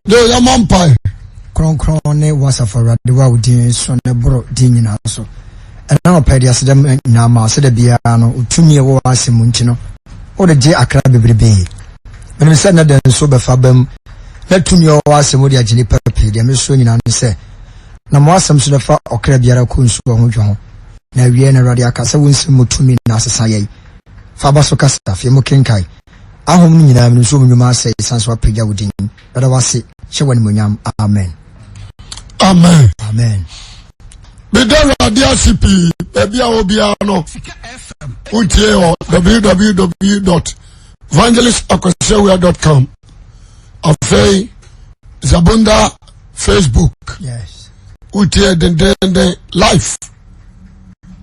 De yɛmmɔ mpae. Kronkron ne wo asafo Awurade wo a wo din so ne boro din nyinaa so. Ɛna anɔpa yi de aseda nyinaa ma wo sɛ da biara no wo tumi a ɛwɔ w'asɛm mu nti no wode gye akra bebrebe. Menim sɛ nnɛ da nso bɛfa ba mu na tumi a ɛwɔ w'asɛm mu de agye nnipa pii. Deɛ mesrɛ nyinaa ne sɛ na mo asɛm so bɛfa ɔkra biara kɔ nsuo ho dwo ho. Na awiei no Awurade aka sɛ wo nsɛm mu tumi na asesa yɛn. Fa aba so kasa, afei mo kenkan. Ahom no nyinaa menim sɛ wɔn nnwuma asɛe ɛsiane sɛ wɔapagya wo din. Yɛda wo ase, hyɛ wo animuonyam. Amen. Amen. Amen. Meda Awurade ase pii baabi a obiara no wotie wɔ www.evangelistakwasiawia.com afei Zabunda Facebook yes. wotie dendenden live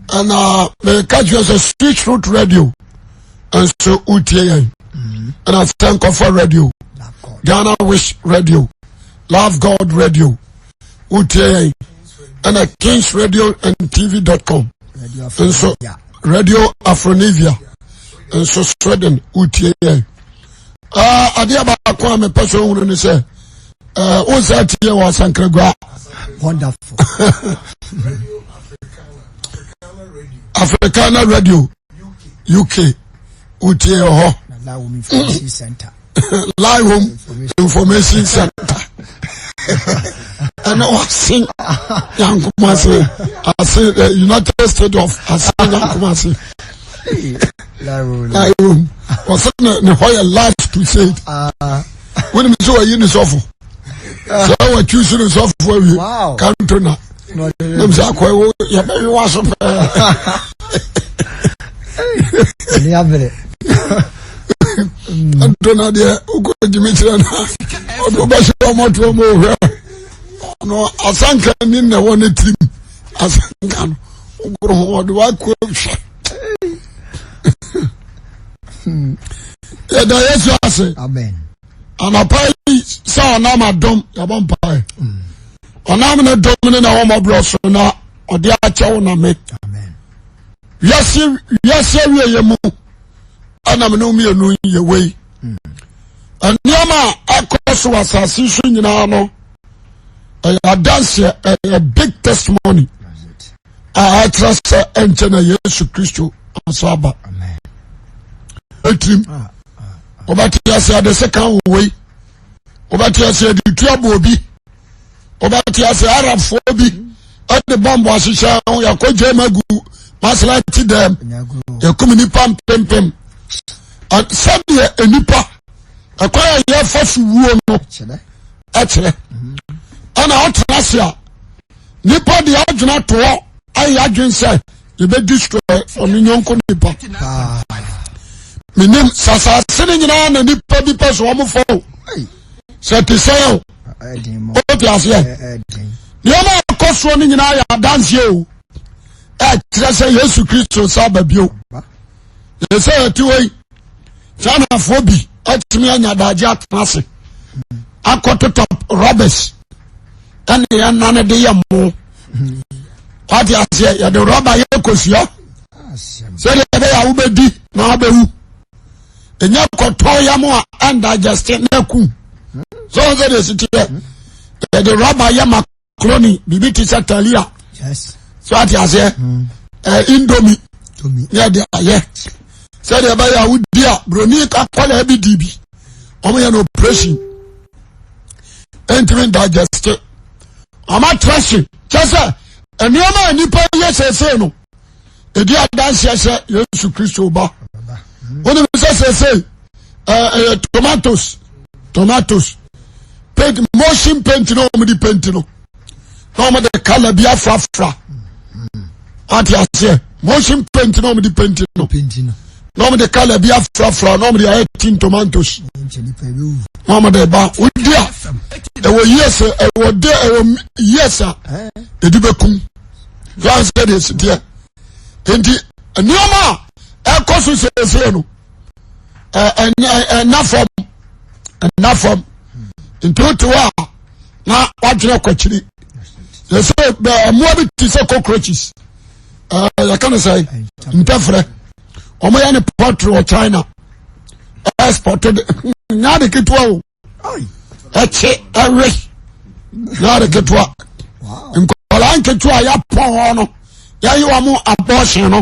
ɛna meka kyerɛ sɛ Switch Root Radio nso wotie yɛn ɛna sɛ nkɔfa radio Ghana Wish Radio Love God Radio wotie yɛn ɛna Kings Radio and TV dot com nso Radio Afronivia nso Sweden wotie yɛn adeɛ baako a mepɛ sɛ ohunu ne sɛ wo sɛ tie wɔ asankragua wonderful Africana Radio UK wotie hɔ Live Home Information Center ɛna wase Nyankomase ase eh, United States of ase Nyankomase Live Home wɔsɛ ne hɔ yɛ life to say it ah. wonim sɛ wayi ne sɔfo sɛ watwi so ne sɔfo awie kantona nam sɛ akɔe wo yɛbɛwe waso pɛɛ kantona deɛ wokɔ gyimi kyerɛ no ɔde wobɛhyɛ ɔmɔtoɔ ma ɔhwɛ ɔno asanka ni na ɛwɔ ne tirim asanka no wogoro ho ɔde wakɔ hwɛ yɛda yesu ase anapa yi sɛ ɔnam adom yɛbɔ mpae mm. ɔnam ne dom ne na wɔmmɔborɔ so na ɔde akyɛ wo na me wiase wiase awieyɛ mu ɛnam ne mmienu yɛ wei mm. nneɛma a ɛkɔ so wɔ asase so nyinaa no ɛyɛ adanseɛ ɛyɛ big testimony a ɛkyerɛ sɛ ɛnkyɛ na yesu kristo aso aba ɛtirim ah, ah, ah. wobɛte ase ade se ka wo wei wobɛte ase ade tua bɔ obi wobɛte ase arabfoɔ bi ɛde bɔmbo ahyehyɛ ho yɛkɔ gyama agu masalati dɛm yɛkum nipa mpempem sɛdeɛ nnipa ɛkwan a yɛfa so wuo no ɛkyerɛ ɛna ɔtena ase a nipa de adwene ato hɔ ayɛ adwene sɛ yɛbɛ destroy ɔno nyɔnko nipa menim sɛ asase no nyinaa na nipa bi pɛ so wɔn fɔ o sɛ te sɛ o o te aseɛ nneɛma a ɛkɔ soɔ no nyinaa yɛ adanseɛ o ɛkyerɛ sɛ Yesu Kristo nsa aba bio yɛ sɛ yɛte hɔ yi Chinafoɔ bi atumi anya adagye atena ase akɔtotɔ rubbish ɛne yɛnane de yɛ mo wate aseɛ yɛde rɔba yɛ kosua sɛdeɛ ɛbɛyɛ a wobɛdi na wobɛwu ɛnyɛ kɔtɔ yɛ mo a ɛndigeste na aku sɛ wo sɛ deɛ ɛsiteɛ yɛde rɔba yɛ ma macaroni biribi te sɛ talia so ate aseɛ hmm. eh, indomi ne ɛde ayɛ sɛdeɛ ɛbɛyɛ a wodi a buroni akwadaa bi di bi wɔn yɛ no operation ntumi digest wɔn atra se kyɛ sɛ nneɛma a nipa yɛ sɛsɛ no ɛdi adanseɛ sɛ yesu kristo ba wonim sɛ sɛsɛ ɛyɛ tomatoes tomatoes paint motion paint na wɔn de paint no na wɔn de colour bi afrafra ate aseɛ motion paint na wɔn de paint no na wɔn de colour bi afrafra na wɔn de ayɛ tin tomatoes na wɔn de ba wodi a ɛwɔ years ɛwɔ de ɛwɔ years a ɛdi bɛ kum yɛn sɛ deɛ si teɛ nti nneɛma a ɛkɔ so sɛsɛ no ɛna fam ɛna fam nti wote hɔ a na wadwene kɔ akyiri yɛsɛ mmoa bi te sɛ cockroaches yɛka no sɛ ntɛfrɛ wɔn yɛ ne poultry wɔ China export de nya de ketewa o. Ɛkye ɛwe na ade ketewa nkɔla nketewa yɛapɔn hɔ no yɛyɛ wɔn abɔɔhyɛn no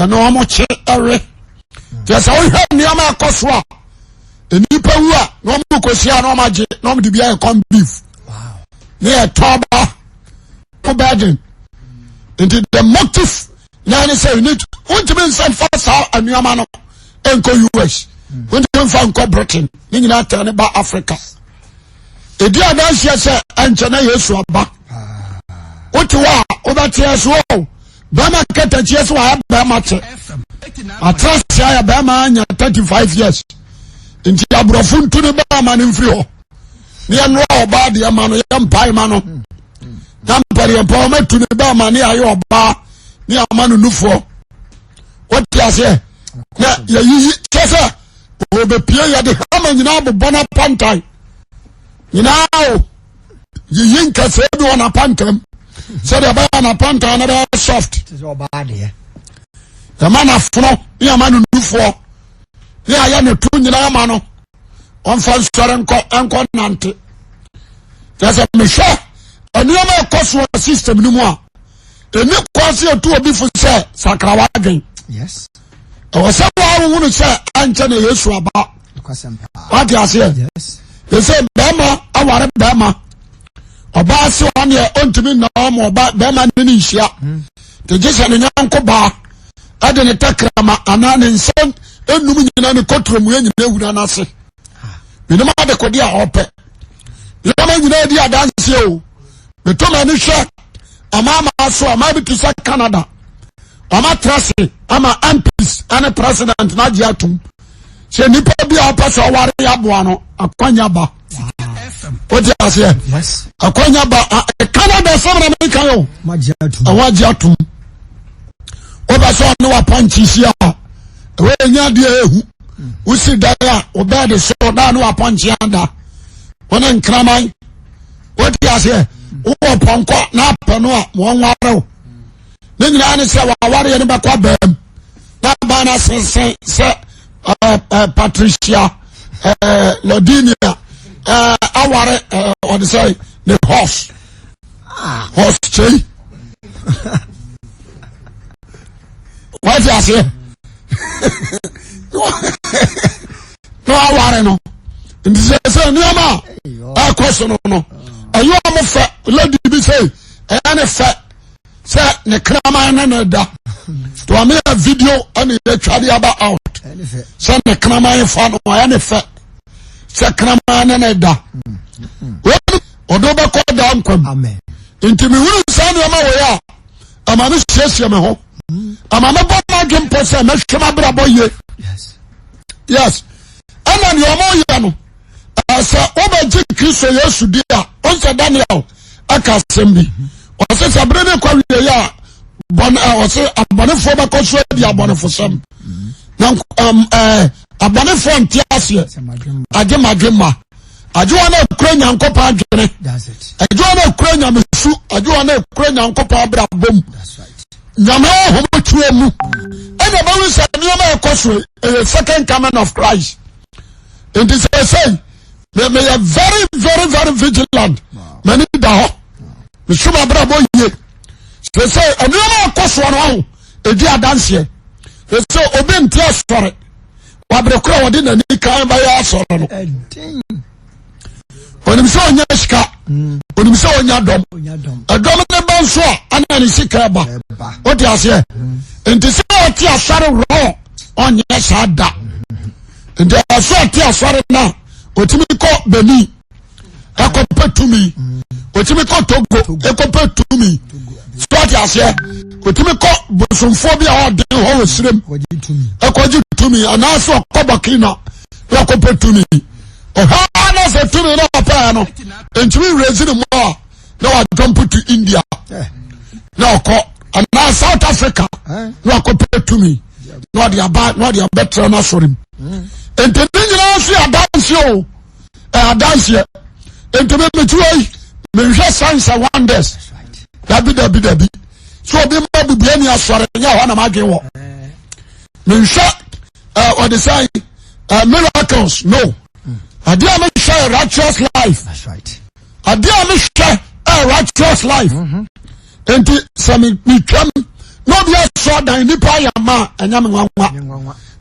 ɛna wɔn kye ɛwe kyɛ sɛ wohwɛ nneɛma ɛkɔ so a nnipa wu a na wɔn kɔhyia na wɔn agye na wɔn de bi ayɛ corn beef ne yɛ tɔba ko bɛden nti the motive na ne sɛ you need wontumi nsa nfa saa nneɛma no nkɔ US wontumi nfa nkɔ Britain ne nyinaa tɛn ne ba Africa ɛdi adanseɛ sɛ ɛnkyɛ na Yesu aba wote hɔ a wobɛteɛ so o bɛrima katakyie so ayɛ bɛrima kyɛ atra se ayɛ bɛrima anya 35 years nti aborɔfo ntu ne bɛrima no mfiri hɔ ne yɛnoa ɔbaa deɛ ma no yɛ mpae ma no na mpɛdeɛ mpa ɔmatu ne bɛrima ne ayɛ ɔbaa ne ama no nufoɔ wote aseɛ na yɛyiyi kyɛ sɛ wɔbɛpie yɛde hama nyinaa bobɔ no apantan nyinaa o yiyi nkɛsɛɛ bi wɔ n'apantam sɛdeɛ ɛbɛyɛ n'apantan no bɛyɛ soft yɛma n'afono ne yɛma no nufoɔ ne ayɛ ne to nyinaa ma no ɔmfa nsɔre nkɔ nkɔ nante kyɛ sɛ mehwɛ nneɛma ɛkɔ so wɔ system no mu a ɛni kwan sɛ yɛtu obi fo sɛ sakra w'adwen ɛwɔ sɛ woawohunu sɛ ankyɛ na yesu aba wate aseɛ ɛsɛ bɛrima aware bɛrima ɔbaa se ɔneɛ ɔntumi nna ɔma ɔba bɛrima ne ne nhyia hmm. te gye sɛ ne nyɔnko baa ɛde ne tɛkrɛma anaa ne nsa enum nyina ne kɔtɔrɔmua nyina ewura n'ase menim adekode a ɔpɛ nneɛma nyinaa di adanseɛ o meto m'ani hwɛ amaama so ɔma bi te sɛ Canada ɔma trase ama MPs ɛne president n'agye atum sɛ nipa bi a ɔpɛ sɛ ɔware aboa no akwanya ba wote aseɛ akwanya ba Canada sɛm na meka yɛ o ɛwɔ agye atum wobɛ sɛ ɔne wapɔnkye hyia a ɛwɔ ɛnya adeɛ ɛhu wosi dan a wobɛɛde so na ne wapɔnkye ada wɔne nkraman wote aseɛ wowɔ pɔnkɔ na apɛ no a wɔnware wo ne nyinaa ne sɛ wawareɛ no bɛkɔ abaam na abaa no asensɛn sɛ Patricia Lodinia aware ɔde sɛ ne horse horse kyei wate aseɛ na waware no nti sɛ sɛ nneɛma a ɛkɔ so no no ɛyɛ ɔmo fɛ lady bi sɛ ɛyɛ ne fɛ sɛ ne kraman ne ne da to ame yɛ video ɛne yɛtwa de aba out sɛ ne kraman fa no ɛyɛ ne fɛ sɛ kraman ne ne da ɔde bɛkɔ daa nkwam nti mehunu saa nneɛma wɔ yɛ a ama me siesie me ho ama me bɔ m'adwe mpɔ sɛ mɛhwɛ m'abrabɔ yie yes ɛna nea ɔmo yɛ no sɛ wobɛgye Kristo Yesu di a ɔnsɛ Daniel ɛka asɛm bi ɔsɛ sɛ bere ne kɔ wie yɛ a bɔne ɔsɛ abɔnefoɔ bɛkɔ so adi abɔnefosɛm na abɔnefoɔ nte aseɛ agye madwe ma agye wɔn a ekura nyankopɔn adwene agye wɔn a ekura nyamesu agye wɔn a ekura nyankopɔn abrabɔ mu nyame ɔhom tuo mu ɛna ɛbɛwu sɛ nneɛma ɛkɔ so ɛyɛ second coming of Christ nti sɛ sɛ meyɛ very very very vigilant m'ani da hɔ mesu m'abrabɔ yie sɛ sɛ nneɛma ɛkɔ soɔ no ɔho ɛdi adanseɛ sɛ sɛ obi nte asɔre wabere koro a wɔde n'ani kan bɛyɛ asɔre no onim sɛ ɔnya sika mm. onim sɛ ɔnya dɔm ɛdɔm ne ba nso a ɛna ne sika ɛba wote aseɛ mm. nti sɛ ɔte asɔre rɔ ɔnyɛ saa da nti ɛsɛ ɔte asɔre no a ɔtumi kɔ Benin ɛkɔpɛ tumi otumi kɔ Togo ɛkɔpɛ tumi so ɔte aseɛ otumi kɔ bosomfoɔ bi a ɔden hɔ wɔ sirem ɛkɔgye tumi anaasɛ ɔkɔ Burkina na ɔkɔpɛ tumi ɔhɔ na sɛ tumi na ɔpɛɛ no ntumi nrezi ne mu a na wajump to India na ɔkɔ anaa South Africa na wakɔpɛ tumi na ɔde aba na ɔde abɛtena n'asɔre mu nti ne nyinaa nso yɛ adanseɛ o. Adanseɛ nti me mete hɔ yi menhwɛ signs and wonders dabi dabi dabi so obi ma bubua ni asɔre nyɛ hɔ na madwen wɔ menhwɛ ɔde sɛn miracles no. Adeɛ a mehwɛ yɛ righteous life. Adeɛ a mehwɛ yɛ righteous life. Mm-hmm. Nti sɛ metwam na obi asɔ dan nipa ayɛ ma a ɛnyɛ me nwanwa.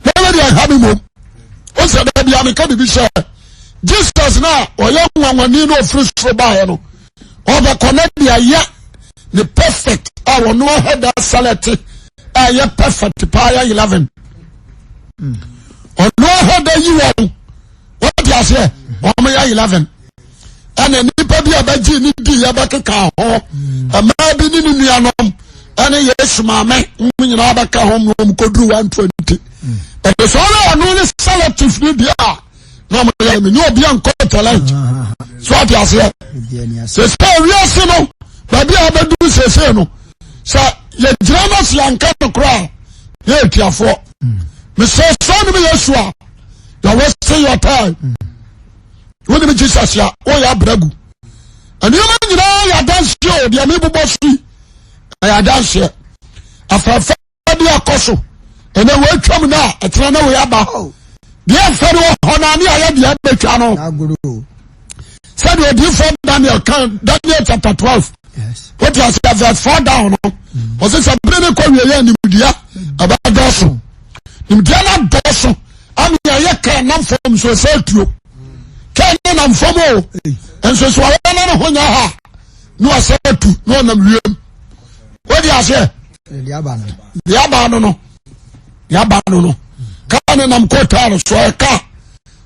Na ɛyɛ deɛ ɛha me mmom. O sɛ da bia meka biribi sɛ Jesus na ɔyɛ nwanwani na ɔfiri soro baeɛ no ɔbɛkɔ na deɛ ayɛ ne perfect a ɔno ahɛ da sɛlɛte a ɛyɛ perfect paa yɛ 11 ɔno ahɛ da yi wɔn wɔte aseɛ wɔn yɛ 11 ɛna nipa bi a bɛgye ne di yɛ bɛkeka ho mmaa bi ne ne nuanom ɛne Yesu maame wɔn nyinaa bɛka ho na wɔn kɔduru 120 ɛde sɛ ɔno ɔno ne selective ne deɛ a na ɔmo yɛ mi ne obi ankɔ challenge so ɔte aseɛ sese wiase no baabi a ɔbɛduru sese no sɛ yɛgyina no si anka no koraa yɛ atiafoɔ mesɛ sɛ ɔne mi Yesu a yɛ waste your time wonim Jesus a woyɛ abrɛ gu nneɛma nyinaa yɛ adanseɛ o deɛ mebobɔ so yi ɛyɛ adanseɛ afɛɛfɛ bi akɔ so ɛnɛ wɔatwam no a ɛtena na wei aba oh. deɛ ɛfɛ no wɔ hɔ no ne ayɛ deɛ ɛbɛtwa no sɛdeɛ odiyifoɔ Daniel ka Daniel chapter 12 wote ase verse 4 down no mm. ɔse sɛ bere ne kɔ wieɛ nimdeɛ ɛbɛdɔso nimdeɛ no adɔso ame ɛyɛ kaa nam fam nso ɛsɛ atuo kaa ne nam fam o nso so ɔyɛ no ne ho nyɛ ha na wasɛ atu na ɔnam wiem wode aseɛ deɛ aba no no deɛ aba no no kaa ne nam kɔ taa no so ɛka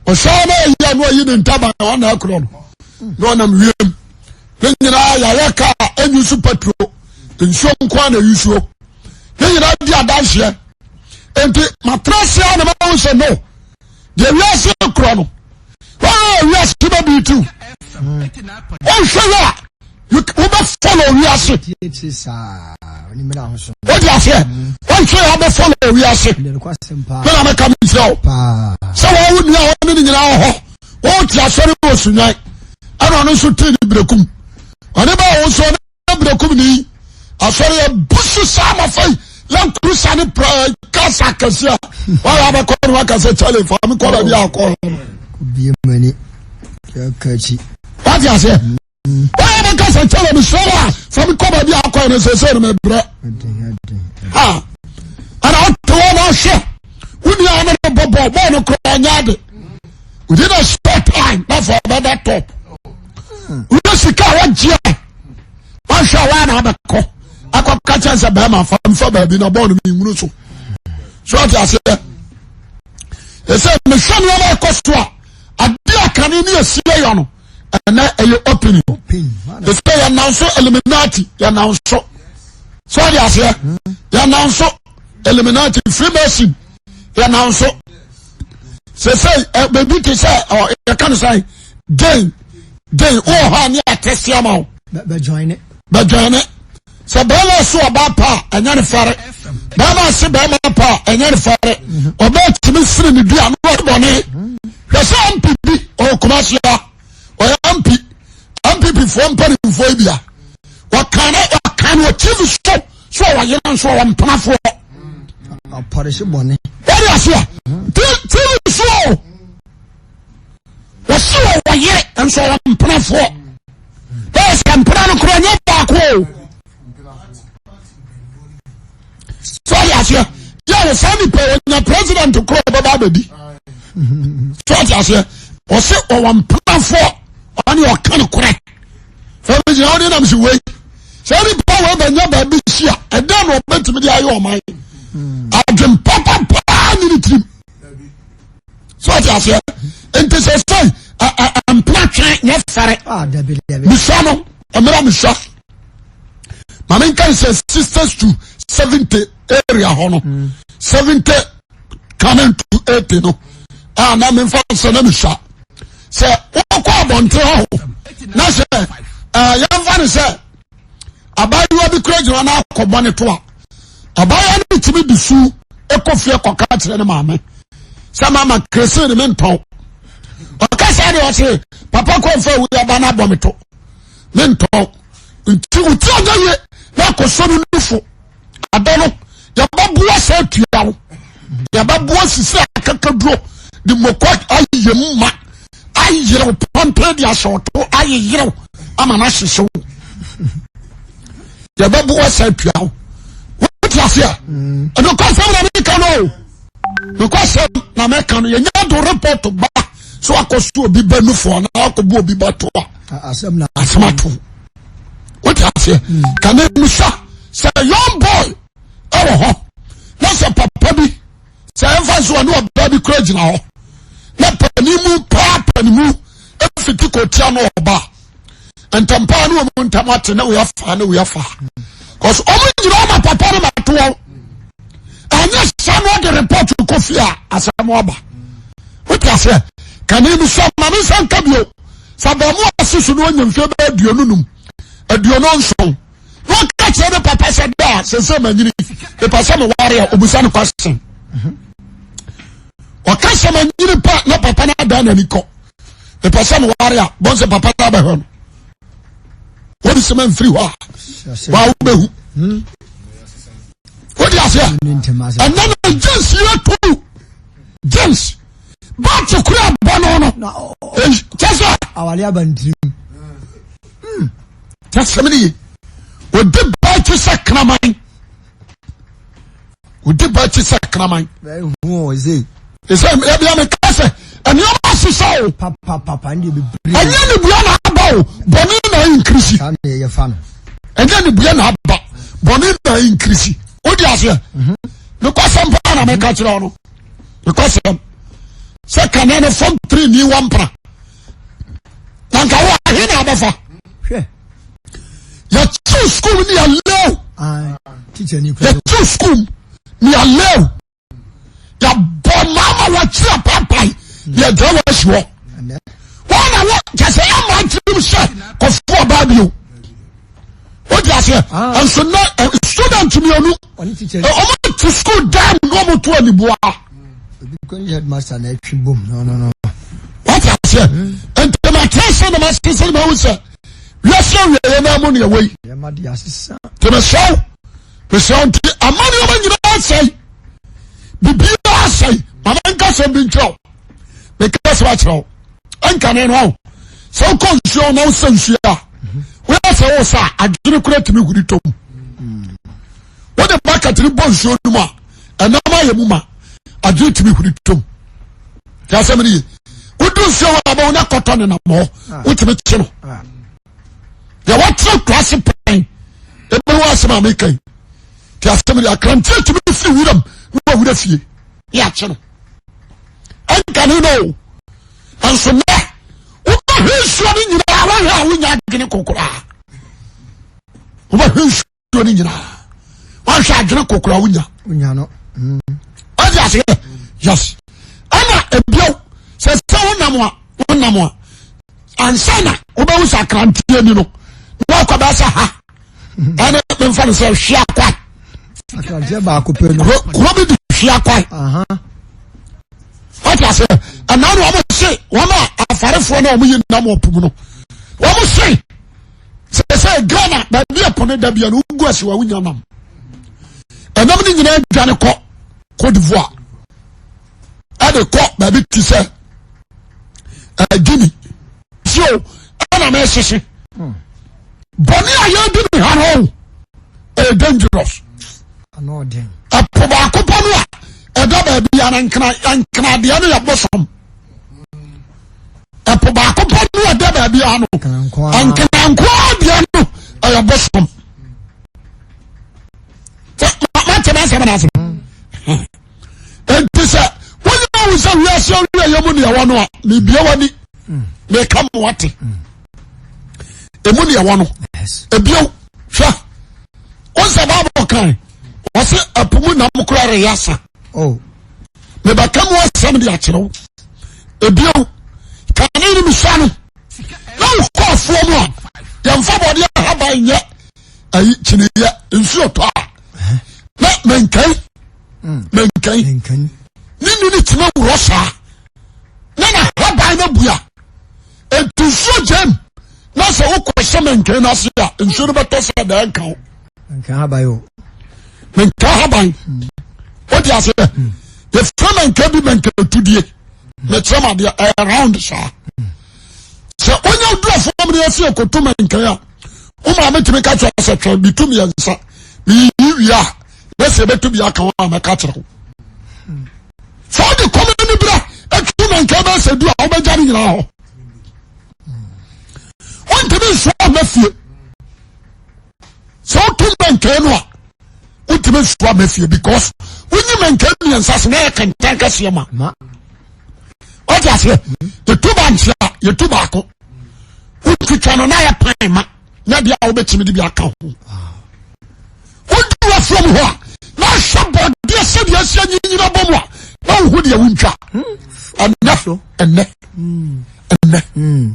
ɔhyɛ no ayi a na ɔyi ne ntaban ɔna akorɔ no na ɔnam wiem ne nyinaa yɛayɛ kaa ɛnyi so petro nsuo nko a na ɛyi suo ne nyinaa di adanseɛ nti matena ase a na mahu sɛ no deɛ wiase korɔ no wɔn wiase bɛ bi tu wɔnhwɛ yɛ a wobɛ follow wiase wode aseɛ wɔnhwɛ yɛ wobɛ follow wiase mena mɛka me nkyerɛ wo sɛ wɔwo nua a wɔne ne nyinaa wɔ hɔ wɔte asɔre wɔ sunwan ɛna ɔno nso tee ne berɛkum ɔne bɛ wo nso berɛkum ni asɔre yɛ busu saa ma fa yi lankuru sa ne pra kasa kɛse a wɔayɛ abɛkɔ no waka sɛ kyale fa me kɔ baabi a akɔ wate aseɛ wɔyɛ bɛka sɛ kyale mesrɛ wo a fa me kɔ baabi a akɔ no sɛ sɛ no mebrɛ ha ɛna wote hɔ na ɔhwɛ wo nua no bɔ bɔɔl bɔɔl no koraa nyɛ ade within a short time na fa ɔbɛda top wúyɛ sika a wagye a wahwɛ a waa na abɛkɔ akɔka kyɛn sɛ bɛrima fa nfa baabi na bɔɔl no mi nwunu so so ɔte aseɛ ɛsɛ mehwɛ nneɛma ɛkɔ so a adeɛ a kane ne asie yɔ no ɛnɛ ɛyɛ opening ɛsɛ yɛnam so eliminati yɛnam so so ɔte aseɛ yɛnam so eliminati freemason yɛnam so sɛsɛ baabi te sɛ yɛka no sɛ gain gain wowɔ hɔ a ne atɛse ama wo bɛjoine sɛ bɛrima so ɔbaa pa a ɛnyɛ ne fɛre bɛrima se bɛrima pa a ɛnyɛ ne fɛre ɔbaa tumi siri ne dua no ɔde bɔne hwɛ sɛ mp bi ɔwɔ Kumasi a ɔyɛ mp mpp foɔ mpanimfoɔ yi bia wɔka no wɔka no wɔ tv so so ɔwɔ yere nso ɔwɔ mpenafoɔ Apɔrehye bɔne. Wɔde ase a tv so o wɔsi wɔ wɔ yere nso ɔwɔ mpenafoɔ bɛyɛ sɛ mpena no kora nyɛ baako o so ɔde aseɛ yɛ wɔ saa nipa ɔnya president kora ɔbɛba abɛdi so ɔde aseɛ ɔsi ɔwɔ mpenafoɔ ɔne ɔka no korɛ fɛn gyina ɔne nam si wei sɛ nipa wei bɛnya baabi si a ɛdɛn na ɔbɛtumi de ayɛ ɔman adwen papa paa ne ne tirim so ɔte aseɛ nti sɛ sɛ mpena twe nyɛ fɛre ah, mesua no mmerɛ mesua ma menka ne sɛ sisters to 70 area hɔ no 70 coming to 80 no a na memfa sɛ na mesua sɛ wokɔ abɔnten hɔ na sɛ yɛmfa ne sɛ abaayewa bi kura gyina na akɔbɔ ne to a abaayewa no tumi de su kɔ fie kɔka kyerɛ ne maame sɛ mama kerese ne mentɔn ɔka saa deɛ ɔse papa kɔ mfa awu aba no abɔ me to mentɔn nti woti ɔnyɛ ye na akɔsɔ no nufo ada no yɛbɛboa sɛ atua wo yɛbɛboa sisi akakaduro de mmɔkɔ ayɛ mu ma. Ayerɛw pampe de ahyɛ ɔto ayeyerɛw ama no ahyehye wo. Yɛbɛbo asa atua wo. Wote aseɛ? Nokwasɛm na meka no o. Nokwasɛm na meka no. Yɛnya do report ba sɛ wakɔ so obi ba nufoɔ anaa wakɔbu obi ba to a. Asɛm ato. Wote aseɛ? Kane musa sɛ young boy ɛwɔ hɔ na sɛ papa bi sɛ ɛmfa nso ɔne ɔbaa bi kura gyina hɔ na panimu paa panimu efiti kɔtia no ɔba ntɛmpaa ne wɔn ntɛm ate ne wɔyɛ fa ne wɔyɛ fa kɔsɔ wɔn nyina ɔma papa no ma to wɔn ɛnyɛ saa na ɔde report kɔ fie a asɛm aba wote aseɛ kane mi sɛ maame nsa nka bio sɛ abɛɛmo ase so na ɔnya mfie bɛyɛ 25 27 na ɔka kyerɛ ne papa sɛ da a sɛsɛ manyini mepɛ sɛ meware a ɔbusa no question ɔka sɛ manyini pa na papa no adan n'ani kɔ mepɛ sɛ meware a bɔn sɛ papa no abɛhwɛ no wɔde sɛ mamfiri hɔ a waa wobɛhu wode aseɛ ɛnɛ no james yɛ tu james baate kora bɔ no no kyɛ sɛ awale aba ntirim Kyɛsɛm no ye. Odi ba akyi sɛ kraman. Odi ba akyi sɛ kraman. Ɛsɛ ɛbia mi ka sɛ nneɛma asesa o. Ɛnyɛ ne bua na aba o. Bɔnne na increase. Ɛnyɛ ne bua na aba. Bɔnne na increase. O di aseɛ. Mekɔ sɛm paa na meka kyerɛ ɔno. Mekɔ sɛm. Sɛ kane no fam tiri ni wɔn mpena. Na nka wo ahe na abɛfa. Yɛkyew sukuu mu ne yɛlew. Yɛkyew sukuu mu ne yɛlew. Yɛbɔ mmaa ma wɔkyerɛ paapae ne yɛgya wɔ asi hɔ. Wɔn na wɔ kyɛ sɛ ɛma ntirim sɛ kɔfo ɔbaa bio. Wodi aseɛ nso na student mmienu wɔn te sukuu dan mu na wɔn to aniboa. Wati aseɛ nti ma kyerɛ sɛ na ma sese ma ehu sɛ wiase awieɛ na mu nea wei. Nti mesrɛ wo mesrɛ wo nti ama nneɛma nyinaa sɛe biribiara sɛe ma menka sɛm bi nkyerɛ wo meka sɛm akyerɛ wo ɛnkane no awo sɛ wokɔ nsuo na wosɛ nsuo a woyɛ sɛ wo sɛ a adwene kora tumi huri tɔ mu wode bucket no bɔ nsuo no mu a ɛnam ayɛ mu ma adwene tumi huri tɔ mu tí a sɛm no ye wodu nsuo hɔ a bɛwo na kɔtɔ nenam hɔ wotumi kye no deɛ wɔtena kurase pɛn ɛbɛwu asɛm a meka yi tí a sɛm no ye akranteɛ tumi firi wuram na wawura fie ne akye no ɛnkane no o nso nɛ wobɛhwɛ nsuo no nyinaa wohwɛ a wonya adwene kokoraa wobɛhwɛ nsuo no nyinaa woahwɛ adwene kokoraa wonya ɔde aseɛ yes ɛna ebio sɛ sɛ wonam a wonam a ansa na wobɛhu sɛ akranteɛ ni no na wakɔbɛɛ sɛ ha ɛne memfa no sɛ hwea kwae akranteɛ baako pɛ no kuro bi de hwea kwae wate aseɛ ɛna no wɔn se wɔn a afarefoɔ no a wɔn yi nam wɔ po mu no wɔn se sɛ sɛ Ghana baabi a po no da bia no wogu ase wa wonya nam ɛnam no nyinaa dwane kɔ Cote d'Ivoire ɛde kɔ baabi te sɛ Guinea si o ɛna mɛ sese bɔnne a yɛdi ne ha no ɛyɛ dangerous ɛpo baako pɛ no a ɛda baabi a nkena nkenadeɛ no yɛ bosom ɛpo baako pɛ no a ɛda baabi a no nkenankoa deɛ no ɛyɛ bosom mate m'asɛm no ase nti sɛ wonya wo sɛ wiase awieɛ mu neɛ wɔ no a mebie w'ani meka mo wate ɛmu neɛ wɔ no ebio hwɛ wo sɛ bible kan wɔse ɛpo mu nam kora reyɛ asa oh. mebɛka mu asɛm de akyerɛ wo ebio kane no mesua no na wokɔ afoɔ mu a yɛmfa bɔdeɛ haban nyɛ ayi kyiniyɛ nsuo tɔ a na menkai menkai ne ni ne tumi worɔ saa na na haban no abua nti nsuo gyam na sɛ wokɔhyɛ menkai no ase a nsuo no bɛtɔ sɛ dɛn nka wo menka haban wode aseɛ yɛfrɛ menka bi menka tudie mekyerɛ m adeɛ ɛyɛ round saa. Sɛ wonya du afuom no yɛsi ɛkɔtu mankan a, wo maame tumi ka kyerɛ sɛ twɛn metu mmiɛnsa meyiyi wie a na sɛ ɛbɛtu bi aka ho a mɛka kyerɛ wo. Sɛ wode kɔm ani berɛ atu mankan bɛyɛ sɛ du a wobɛgya no nyinaa hɔ. Wontumi nsoa mma fie. Sɛ wotu mankan no a wontumi nsoa mma fie because wonyi mankan mmiɛnsa so na yɛ kɛntɛn kɛseɛ ma. Wate aseɛ? Yɛtu bankye a yɛtu baako. Wotwitwa no na yɛ pan ma na deɛ a wobɛtumi de bi aka ho. Wodi w'afuom hɔ a na ahwɛ bɔdeɛ sɛdeɛ asi anyinyina bɔ mu a na wohu deɛ wontwa. Ɛnɛ ɛnɛ ɛnɛ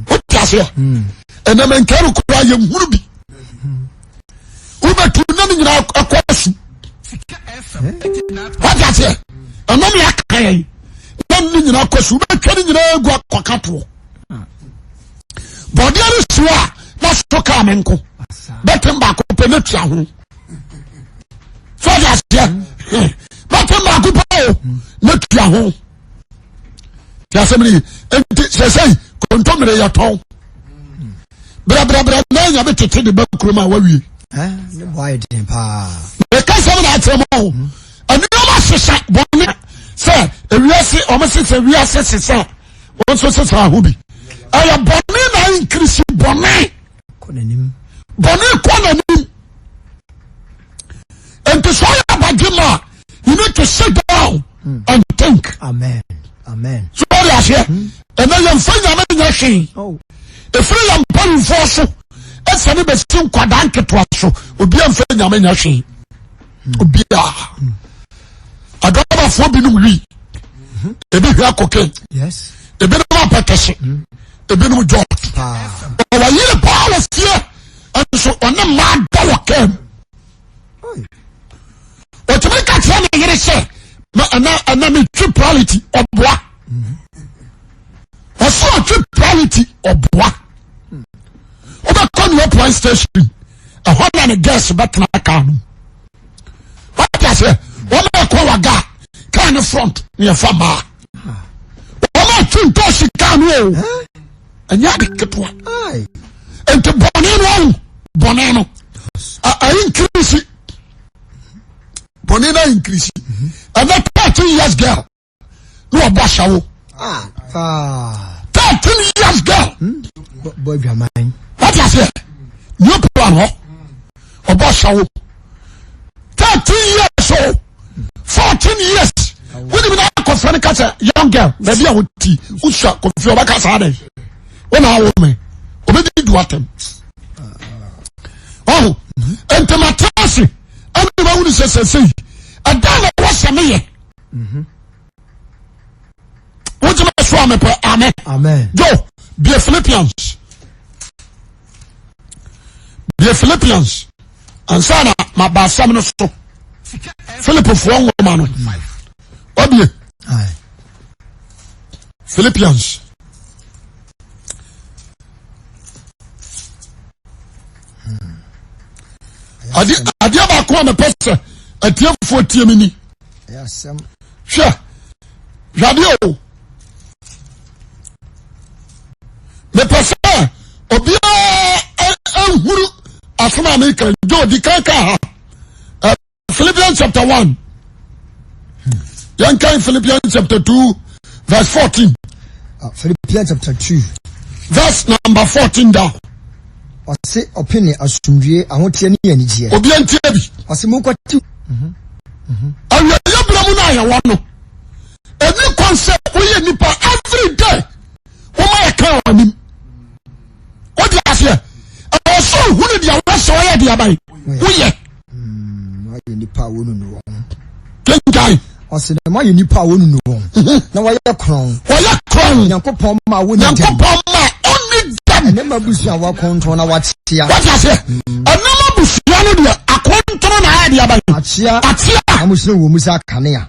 wote aseɛ? Ɛnɛ mɛnkaa no koraa yɛnhunu bi. Wobɛtu na ne nyinaa ɛkɔ asu. Wate aseɛ? Ɛnɛ ne aka yɛn na ne nyinaa kɔ so wobɛtwa ne nyinaa gu akɔka toɔ bɔdeɛ no si hɔ a na so kaa me nko bɛtem baako pɛ na tua ho so ɔde aseɛ bɛtem baako pɛ o na tua ho te asɛm no yi nti sɛsɛi kontommire yɛtɔn brɛbrɛbrɛ na anya bi tete de ba kurom a wawie meka sɛm na akyerɛ mu o nneɛma sesa bɔne sɛ ewiase wɔn sesa wiase sesa wɔn nso sesa ho bi ɛyɛ bɔne na nkirisi bɔne bɔne kɔ n'anim nti sɛ ɔyɛ abadwe ma a you need to sit down hmm. and think. Amen. Amen. So ɔde aseɛ ɛnɛ yɛn fɛ nyame nyɛ hwee oh. efiri yɛn mpanyinfoɔ so ɛsɛ ne bɛsi nkwadaa nketewa so obi anfɛ nyame nyɛ hwee. Obiara adɔbafoɔ binom wi ebi hwɛ koke ebinom apɛtɛse ebinom jɔt ɔwɔ yere paa wɔ fie nso ɔne mmaa da wɔ kaa mu ɔtumi ka kyerɛ ne yere sɛ ɛnɛ ɛnɛ metwi prality ɔboa ɔsɛ ɔtwi prality ɔboa wobɛkɔ ne ɔplan station ɛhɔ na ne girls bɛtena kaa no wate aseɛ wɔn a ɛkɔ waga kaa ne front ne yɛfa mmaa wɔn a twi ntɔɔsi kaa no o ɛnyɛ ade ketewa nti bɔne no ahu bɔne no ayi nkirisi bɔne no ayi nkirisi ɛnɛ 13 years girl na wabɔ ahyɛwo 13 years girl hmm? wate aseɛ new plan hɔ ɔbɔ ahyɛwo 13 years o 14 years wonim na akɔfrɛ no ka sɛ young girl baabi a woti wosua kɔfie ɔbɛka saa dɛn wona awo me ɔbɛdi du atɛm ɔho nti ase ɛne mahunu sɛ sɛsei ɛda na wɔsɛ meyɛ wogyina so a mepɛ amen jo bie Philippians bie Philippians ansa na maba asɛm no so Philipfoɔ nwoma no wabie Philippians adeɛ baako a mepɛ sɛ atiefoɔ tie me ni hwɛ hwɛdeɛ o mepɛ sɛ obiara nhuru asɛm a meka gye odi kan ka ha Philippians chapter 1 yɛnkan Philippians chapter 2 verse 14 ah, Philippians chapter 2 verse number 14 down ɔse ɔpene asomdwie ahoteɛ ne anigyeɛ obiara ntie bi ɔse monkɔte Awieeɛ berɛ mu no a yɛwɔ no, ɛni kwan sɛ woyɛ nipa every day woma yɛka wɔ anim. Wode aseɛ ɛwɔ sɛ ohunu deɛ wɔsɛ ɔyɛ deɛ aban woyɛ. Wɔayɛ nipa a wɔnunu wɔn. Kenkan. Ɔsɛ dɛ moayɛ nipa a wɔnunu wɔn. Na wɔyɛ korɔn. Wɔyɛ korɔn. Nyankopɔn ma wɔnni dɛm. Nyankopɔn ma ɔnni dɛm. Ɛnɛ ma abusua a wɔakonton na wɔakyea. Wɔte aseɛ. Ɛnɛ ma abusua no deɛ akonton na ayɛ deɛ aban. Akyea. Akyea. Na mo hyerɛn wɔ mu sɛ akanea.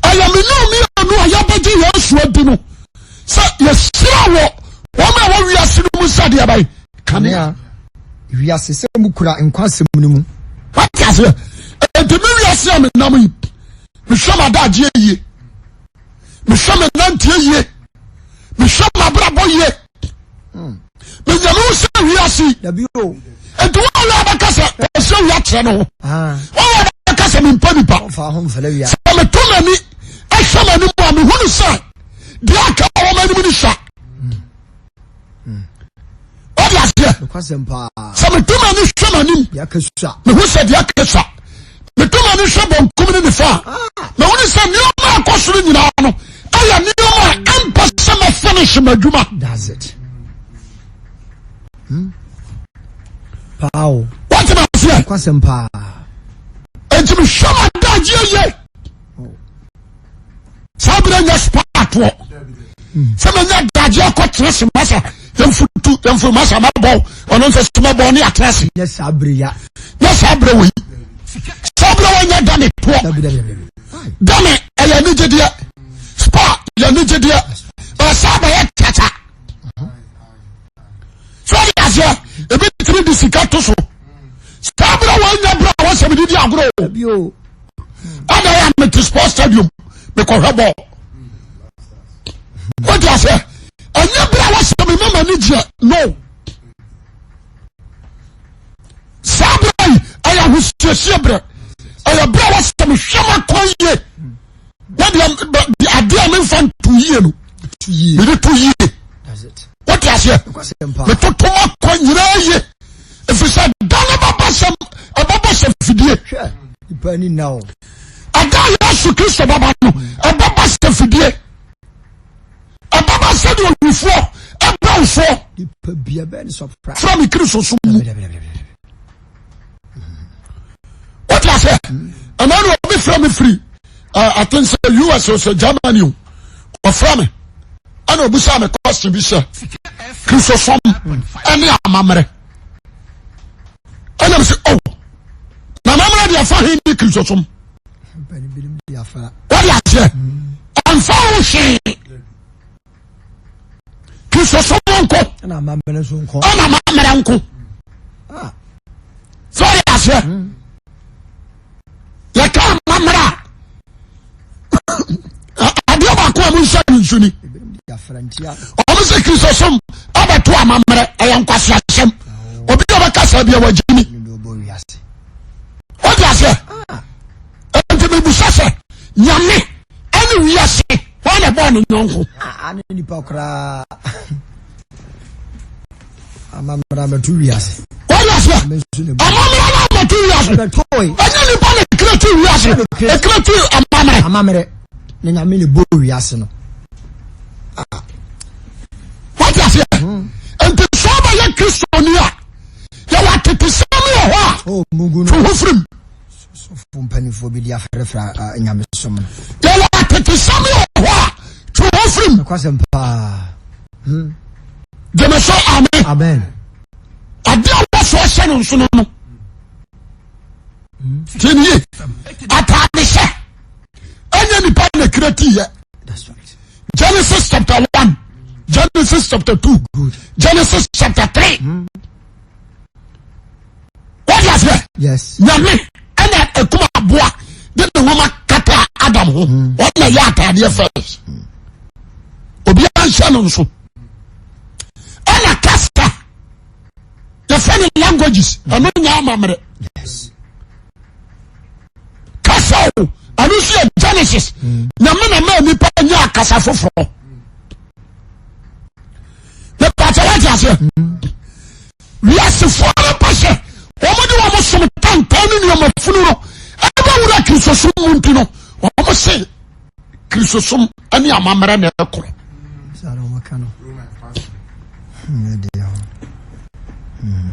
Ɛyɛ me ne mmienu a yɛbɛgye Yesu adi no sɛ yɛhyira wɔ wɔn a wɔ wiase no mu sɛ deɛ aban. Kanea. Wiase sɛ mu kura nkwa asɛm no mu. Wɔte aseɛ. Enti me wiase a menam yi mehwɛ m'adagyeɛ yie mehwɛ me nanteɛ yie mehwɛ m'abrabɔ yie. Menyame wo sɛ wiase. Nti wɔn a wɔbɛka sɛ ɔsɛ wia kyerɛ no ho. Wɔn a wɔbɛka sɛ mempɛ nipa. Sɛ meto m'ani ɛhwɛ m'anim a mehunu sɛ deɛ aka wɔ m'anim no sua. Wode aseɛ? Sɛ meto m'ani hwɛ m'anim mehu sɛ deɛ aka sua. Meto m'ani hwɛ benkum ne nifa a ah. mehunu sɛ nneɛma a ɛkɔ soro nyinaa no ɛyɛ nneɛma a ɛmpɛ sɛ mɛfinish m'adwuma. That's it. Hmm? Paa Wote m'aseɛ? Kwasɛm paa. Enti mehwɛ m'adagyeɛ yie. Saa berɛ nyɛ spaatoɔ. Sɛ manya adagyeɛ kɔtena se masa yɛmfutu yɛmfu masa mɛbɔ ɔno nso so mɛbɔ ne atena ase. Nyɛ saa berɛ ya. Nyɛ saa berɛ wei. Saa berɛ wɔ nyɛ dame toɔ. Dame ɛyɛ anigyedeɛ. Spa yɛ anigyedeɛ. Ɛsɛ bɛyɛ kyakya. So ɔde aseɛ ebi tumi de sika to so saa berɛ wɔanya berɛ a wɔsɛ mede di agorɔ o ada yɛ a mete sports stadium mekɔhwɛ bɔɔl wode aseɛ ɛnyɛ berɛ a wɔsɛ me mama ne gyeɛ no saa berɛ yi ɛyɛ ahosiesie berɛ ɛyɛ berɛ a wɔsɛ mehwɛ makwan yie na deɛ adeɛ a memfa nto yie no mede to yie wote aseɛ metoto makɔ nyinaa yie ɛfiri sɛ da no bɛba sɛ ɛbɛbɔ sɛ fidie ɛda a yesu kristo bɛba no ɛbɛba sɛ fidie ɛbɛba sɛ deɛ owifoɔ ɛbɛ wo soɔ frɛ me kristo som mu wote aseɛ ɛna ne obi frɛ me firi I think sɛ US o sɛ Germany o ɔfrɛ me ɛna obusa me question bi sɛ kristosom ɛne amammerɛ ɛna me sɛ oh na amammerɛ deɛ fa he ne kristosom wode aseɛ ɛmfa wo hwee kristosom nko ɛna amammerɛ nso nko ɛna amammerɛ nko ah. sɛ ɔyɛ aseɛ hmm. yɛka amammerɛ a adeɛ baako a monhyɛ no nso ni ɔmo sɛ kristosom abɛto amammerɛ ɛyɛ nkwaseasɛm obi a ɔbɛka saa bia wagyimi wode aseɛ ah. nti mebusa sɛ nyame ɛne wiase wɔn na ɛbɔɔ ne nyɔnko. Aa ne nipa koraa amammerɛ abɛto wiase. Wɔn aseɛ amammerɛ na abɛto wiase. Ɛnyɛ nipa na ekura ti wiase ekura ti amammerɛ. Amammerɛ na nyame na ɛbɔ wiase no. Wɔn aseɛ nti sɛ ɔbɛyɛ kristoni a yɛwɔ atetesɛm wɔ hɔ a. Oh, mugu no. Fi ho firim. Sɔfo mpanimfoɔ bi de afrɛfrɛ nyamesom no. Yɛwɔ atetesɛm wɔ hɔ a twe ho firim. Nokwasɛm paa. Hmm. Gyeme so amen. Amen. Ade a wɔsɔ hyɛ no nso no no. Hmm. Tie ne yie. Ataade hyɛ ɛnyɛ nipa na kira ti yɛ. Genesis chapter 1, Genesis chapter 2, Good. Genesis chapter 3. Hmm. Wọ́n di aseɛ. Nyame ɛna ekum aboa de ne nwoma kata Adam ho. Hmm. Wɔn na yɛ ataadeɛ first. Hmm. Obiara nhyɛ no nso. Ɛna kasa yɛfɛ no languages ɛno nyɛ amammerɛ. Kasa o ɛno nso yɛ Genesis. Hmm. Nyame na maa nipa nyɛ akasa foforɔ. Mepatɛ wate aseɛ. Wiasefoɔ no pɛ sɛ wɔde wɔn som tantan ne nneɛma funu no ɛbɛwura Kristosom mu nti no, wɔn se Kristosom ne amammerɛ na ɛkorɔ.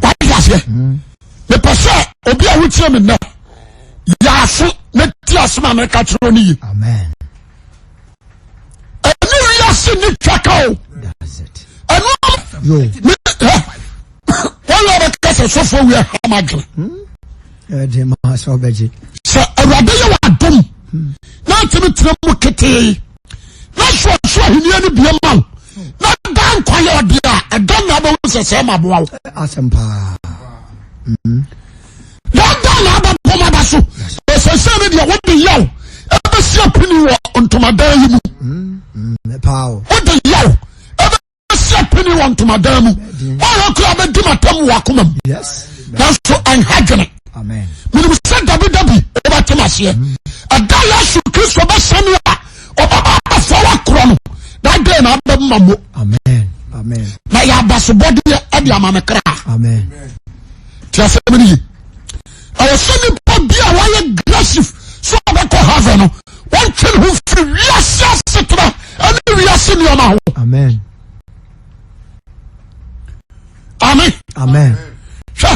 Wate aseɛ? Mepɛ sɛ obi a wotie me nnɛ yɛ aso na ti asɛm a meka kyerɛ no yie. Ɛne wiase ne twaka o. Ɛno me ɛ wɔn yɛ ɔbɛka sɛ sɔfo wia ha ma dwene. Sɛ awurade yɛ w'adom hmm. na atumi tena mu ketee na soɔso ahenni no bie ma wo na da nkwa yɛ ɔde a ɛda na abɛhu sɛ sɛ ma boa wo. Asɛm paa. Hmm. Dada na abɛbɔ ma ba so ɛsɛ sɛ ne deɛ wode yaw ɛbɛsi apini wɔ ntomadan yi mu. Hmm, wode yaw ɛbɛsi apini. pini wɔ ntomadan mu. Ɔyɛ kura bɛdi matam wɔ akoma mu. Nanso ɛnha dwene. Menim sɛ dabidabi wobɛtem aseɛ. Ɛda Yesu Kristo bɛsane a ɔbɛba abɛfa wakorɔ no that day na abɛma mo. Na yɛ abasobɔdeɛ ɛde ama me kra. Ti asɛm no ye. Ɛwɔ sɛ nipa bi a wɔyɛ aggressive sɛ ɔbɛkɔ heaven no wɔntwe ne ho firi wiase asetena ɛne wiase nneɛma ho. Amen. Amen. Amen. Hwɛ,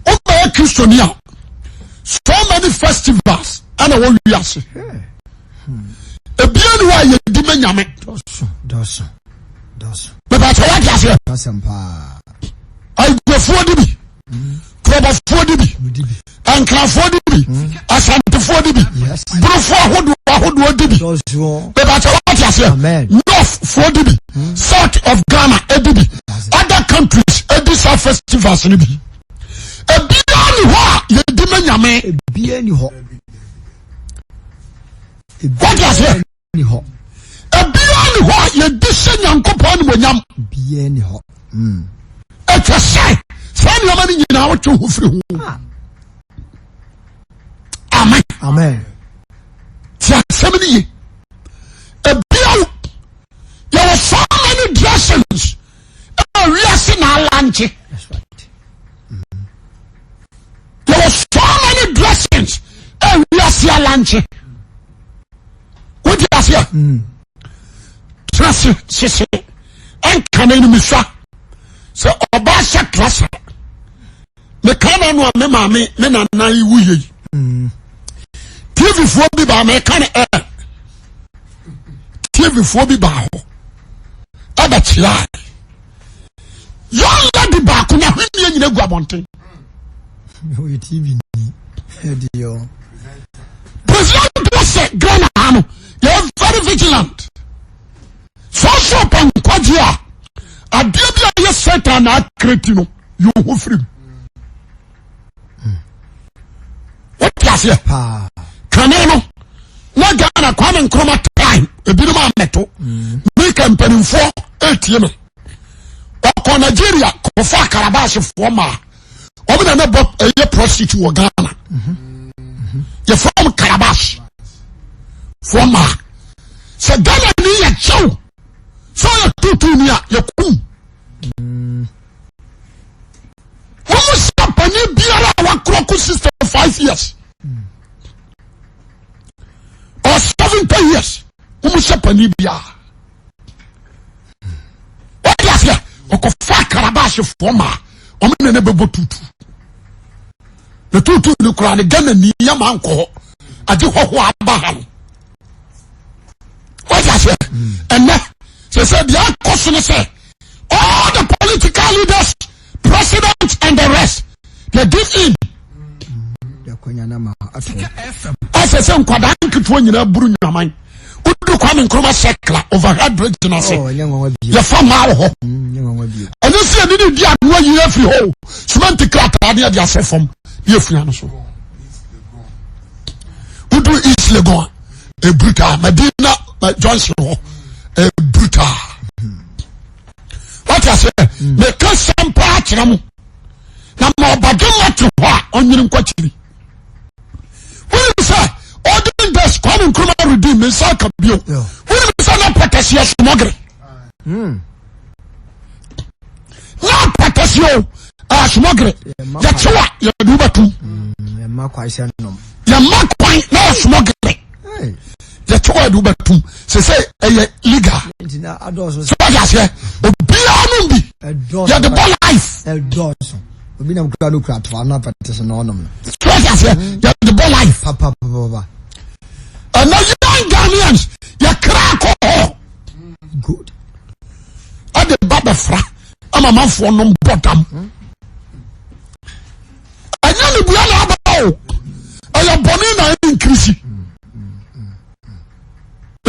wobɛyɛ Kristoni a so many festivals ɛna wɔ wiase. Ebia ni hɔ a yɛdi ma nyame. Dɔso, dɔso, dɔso. Bɛbɛ sɛ wate aseɛ. Asɛm paa. Aguafoɔ di bi. Kurɔbɔfoɔ di bi. Nkrafoɔ di bi. Asantefoɔ di bi. Burofoɔ ahodoɔ ahodoɔ di bi. Bɛbɛ sɛ wate aseɛ. Northfoɔ di bi. South of Ghana di bi. Other countries di saa festivals no bi. Ebia ni hɔ a yɛdi ma nyame. Ebia ni hɔ. Wate aseɛ. Ni hɔ. Ebia ni hɔ a yɛdi hyɛ Nyankopɔn animuonyam. Ebia ni hɔ. Ɛtwa sɛ saa nneɛma no nyinaa wotwe ho firi ho. Ah. Amen. Amen. Ti asɛm no ye. Ebia yɛwɔ so many dressings ɛwɔ wiase na alankye. Yɛwɔ so many dressings ɛwɔ wiase alankye. Wodi aseɛ? Tena se sese ɛnka no animisa sɛ ɔbaa hyɛ trasa meka na no a me maame me nana yi wu yei tv foɔ bi baa meka no ɛ tv foɔ bi baa hɔ ɛbɛkyea young lady baako na hwenneɛ nyina gu abɔnten president sɛ Ghana ha no yɛ very vigilant sɛ ɔsɛ ɔpɛ nkwagye a adeɛ bi a yɛ Satan na akreti no yɛ ɔho firi mu wote aseɛ kane no na Ghana Kwame Nkrumah time ebinom amɛto meka mpanimfoɔ etie me ɔkɔ Nigeria kɔfa karabasefoɔ maa wɔn na ne bɔ ɛyɛ prostitute wɔ Ghana yɛfrɛ wɔn calabash foɔ maa sɛ Ghana ni yɛ kyɛw sɛ ɔyɛ tutu ni a yɛkum wɔn mo sɛ panyin biara a wakorɔ ko 65 years or 70 years wɔn mo sɛ panyin biara. Wọ́n aseɛ ɔkɔfa karabasfoɔ ma wɔn na ne bɛbɔ tutu na tutu ne kura ne Ghana ni yɛ ma nkɔ hɔ agye hɔho aba ha no wọ́n aseɛ ɛnɛ sɛ sɛ deɛ akɔ so ne sɛ all the political leaders president and the rest they give in. Ɛsɛ sɛ nkwadaa nketewa nyinaa buru nwaman wodu Kwame Nkrumah circle overhead bridge no ase oh, yɛfa mmaa wɔ hɔ mm, ɛnyɛ sɛ yɛde ne di anoa yi afiri hɔ cement krataa ne yɛde asɛ fam ne yɛfua no so wodu East Legon a ɛbrutaa Madina Johnson hɔ ɛbrutaa wate aseɛ mm. meka sɛm paa kyerɛ mo na ma ɔbadwemma te hɔ a ɔnyere nkwakyiri wonim sɛ olden days Kwame Nkrumah redeem me nsa ka bio wonim sɛ na pɔtɛseɛ somɔgere hmm. na pɔtɛseɛ o asomɔgere yɛkyew a yɛde wobɛtom hmm, yɛma kwan na yɛsomɔgere yɛkyew a yɛde wobɛtom sɛ sɛ ɛyɛ legal sɛ wode aseɛ obiara nom bi yɛde bɔ life obi nam kura no kura toa no apɛte so na ɔnom no sɛ wode aseɛ yɛde bɔ life papapapa ɛnɛ young Ghanaians yɛkra kɔ hɔ good ɛde ba bɛfra ama manfoɔ nom bɔ dam ɛnyɛ ne bua na aba o ɛyɛ bɔne na ɛyɛ nkirisi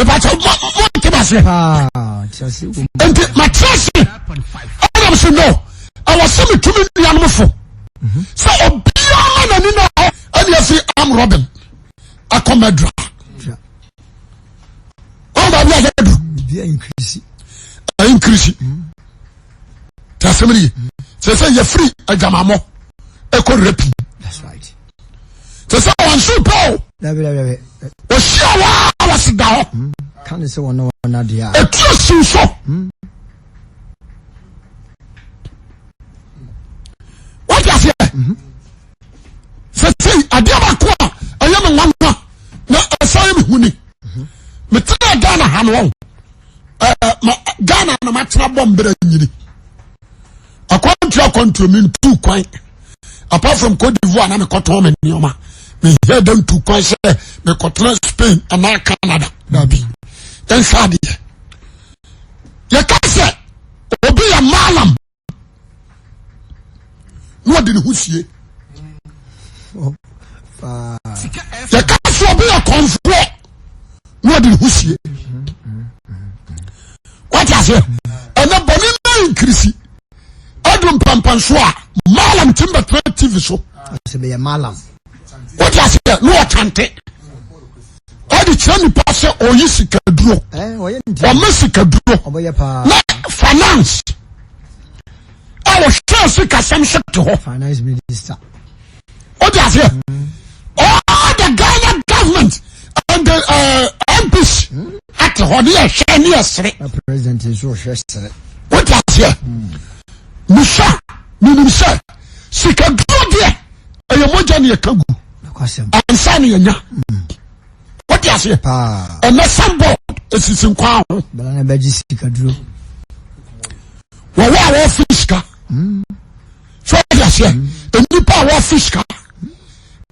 ìbàtɛ mo mo ntoma aseɛ nti màtí ase ɛna mo sɛ no ɛwɔ sɛ mi tumi nuanom fo sɛ obiara ma n'ani na hɔ ɛna efi am robin akɔ mɛdra wɔn baabi a yɛ du ɛyɛ nkirisi. Tí a sẹ́mi yìí sẹ sẹ yẹ firi adwamamọ ẹkọ rapi. Sẹ sẹ wọn so pẹ o. Ohyia wa wasi da hɔ. Etuo siw so. Wọ́n ti aseɛ. Sɛ sɛ adeɛ baako a ɛyɛ me nwanwa na ɛsan yɛ me hu ni. Metena Ghana ha no ɔn. Ghana na matena bɔ mbrɛ nyini. Akwantuo akwantuo mi ntu kwan. Apart from Cote d'Ivoire na mekɔtɔn me nneɛma. Mehia dɛ ntu kwan sɛ mekɔtena Spain anaa Canada. Dabi. Yɛnhwɛ adeɛ. Yɛka sɛ obi yɛ malam. na ɔde ne ho sie yɛka so ɔbi yɛ kɔnfoɔ na ɔde ne ho sie wate aseɛ ɛnɛ bɔne no nkirisi adu mpampanso a malam tim bɛtena tv so wate aseɛ na ɔkyante ɔde kyerɛ nipa sɛ ɔyi sikaduro ɔma sikaduro na finance a ɔhwɛ sikasɛm so te hɔ wode aseɛ all the Ghana government and the uh, MPs ate hɔ ne yɛhwɛ ne yɛsere wode aseɛ mehwɛ menim sɛ sikaduro deɛ ɛyɛ mogya ne yɛka gu ansa ne yɛnya wote aseɛ ɛnɛ sambɔ ɛsisi nkwa ho wɔwɔ a wɔfe sika so wote aseɛ nnipa a wɔfe sika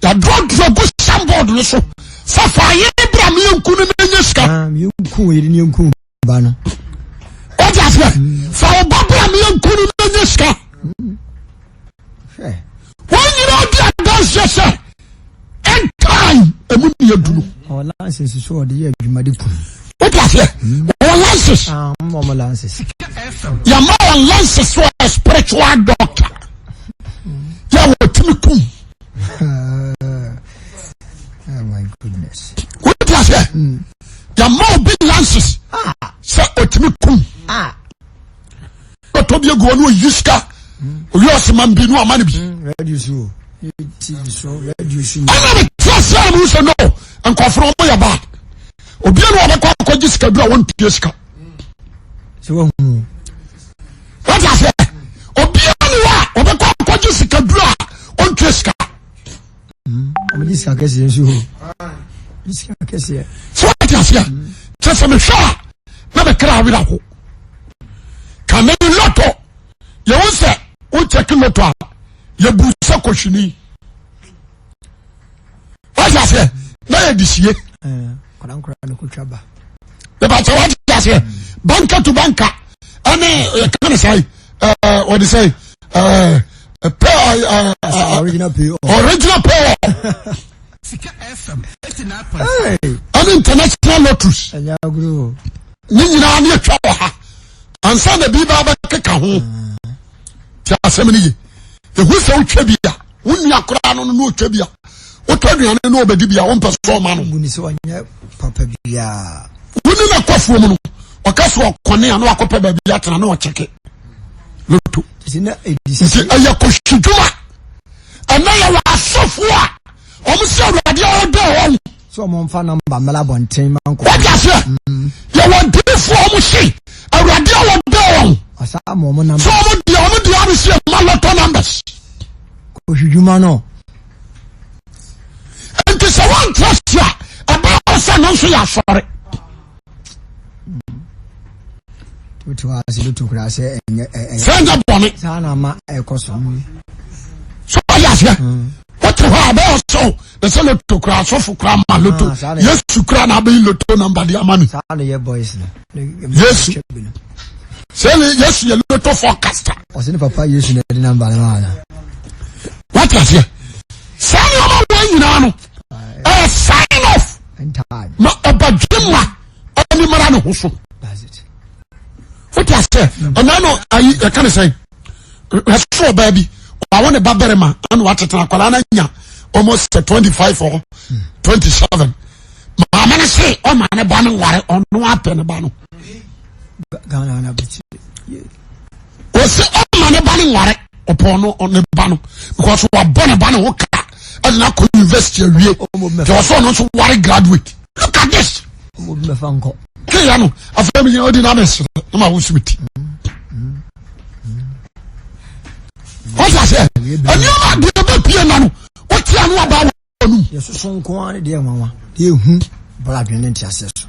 yɛdrɔdrɔ gu sambɔd no so sɛ fa yere bra meyɛnku no na ɛnyɛ sika ba no. Wọ́n aseɛ fa wo ba bra mi yɛn kunu na nye sika. Wọ́n nyinaa di adanseɛ sɛ ɛntan emu ni yɛ dunu. Ɔwɔ lances so ɔde yɛ adwuma de kun. Wọ́n aseɛ ɔwɔ lances. Ɔwɔ lances. Yàmà wɔn lances so a spiritual doctor. Yɛ wɔ timi kum. Oh my goodness. Wọ́n aseɛ. Yàmà obi lances sɛ ɔtumi kum. Ah. Ɔtɔ bi egu hɔ na oyi sika. Oyi ɔsema bi na ɔma no bi. Ɛna ne te ase a mo sɛ no nkɔfo no ɔmo yɛ bad. Obi a na ɔbɛkɔ akɔgye sika bi a wɔntua sika. Wọ́n ti aseɛ. Obi a na wɔ a ɔbɛkɔ akɔgye sika bi a ɔntua sika. Ɔmo gye sika kɛseɛ nso o. Gye sika kɛseɛ. Sɛ wọ́n ti aseɛ. Kyɛ sɛ mehwɛ a na mekra awera ho. Kane lotto yɛwo sɛ wokyɛke lotto a yɛbu sɛ kɔhwini. Wọ́n ti aseɛ na yɛde sie. Bɛbàkyɛ wọ́n ti aseɛ banka to banka ɛne yɛka ne sɛ wɔde sɛ pay original pay original pay ɛne international lotteries ne nyinaa ne atwa wɔ ha ansa na bi ba bɛkeka ho ti asɛm no ye ɛhu sɛ wotwa bi a wo nua koraa no no na ɔtwa bi a wotɔ aduane no ɔbɛdi bi a wompɛ sɛ ɔma no wone na kɔ afuo mu no ɔka so ɔkɔne a na wakɔpɛ baabi atena na ɔkyɛke loto nti ɛyɛ kɔhwi dwuma ɛnɛ yɛwɔ asɔfoɔ a wɔn sɛ awurade a ɔdɔ wɔn. sɛ wɔn mfa namba mmla abɔnten ma nkɔ. wọ́n di aseɛ yɛwɔ diifoɔ wɔn se awurade a ɔdɔ wɔn. ɔsa ama wɔn namba. sɛ wɔn deɛ wɔn deɛ wɔn si ɛma lɔtɔ numbers. kɔhwi dwuma no. nti sɛ wɔn ntra se a ɛbɛyɛ wɔ sɛ no nso yɛ asɔre. wote hɔ ase loto koraa sɛ ɛnyɛ ɛnyɛ sɛ ɛnyɛ bɔne saa na ama ɛkɔ so so ɔyɛ aseɛ wote hɔ a bɛyɛ sɛ o na sɛ loto koraa asɔfo koraa ma loto ah, yesu koraa na abɛyi loto namba de ama me saa na yɛ boys no yesu sɛ yesu yɛ loto forecaster ɔsɛ ne papa yesu na ɛde namba no maa no wote aseɛ saa nneɛma wɔ nyinaa no ɛyɛ sign off ma ɔbadwemma ɛni mara ne ho so wote aseɛ ɛna no ayi yɛka ne sɛn ɛso ɔbaa bi wawo ne ba barima ɛna watetena akwadaa no anya almost 25 or 27 maame no se ɔma ne ba no nware ɔno apɛ ne ba no. Ɔsɛ ɔma ne ba no nware ɔpɔn no ne ba no because wabɔ ne ba no ho ka ɛde no akɔ university awie nti ɔsɛ ɔno nso ware graduate. Look at this. Keya no afei mi odi na mi sere na ma wosu mi ti. Wọ́n ti ase nneɛma deɛ bɛ pie na no wọ́n ti ano aba wɔ anum. Yɛsoso nko ara ne deɛ nwanwa deɛ ehu bɔlɔ adwene ne nteaseɛ so.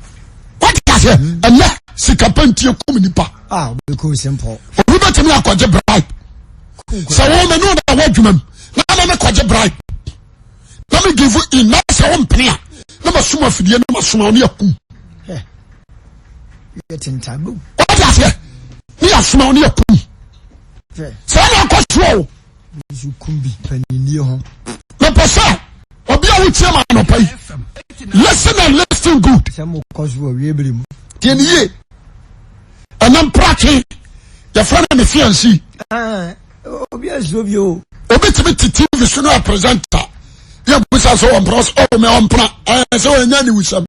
Wọ́n ti ase ɛnɛ sika pɛntie kum nipa. A obi kum simple. Obi bɛtumi akɔgye bribe. Sɛ wɔn mɛ n'o da wɔ adwuma mu na mɛ mɛ kɔgye bribe na mɛ give in na sɛ wɔn mpene a na ma sum afidie na ma sum a ɔne akum. Wọ́n ti aseɛ ne yɛ asoma ɔne akum. Sɛ ɛna akɔ soɔ o. Mepɛ sɛ obi a wotie ma anɔpa yi listen and listen good. Tie ne yie. Ɛnɛ mpratwe yɛfrɛ no me fiancé. Obi tumi te TV so no yɛ presenter yɛ busa sɛ ɔmpena ɔsɛ ɔmɛ ɔmpena ɛɛ sɛ ɔnyɛ ne wusɛm.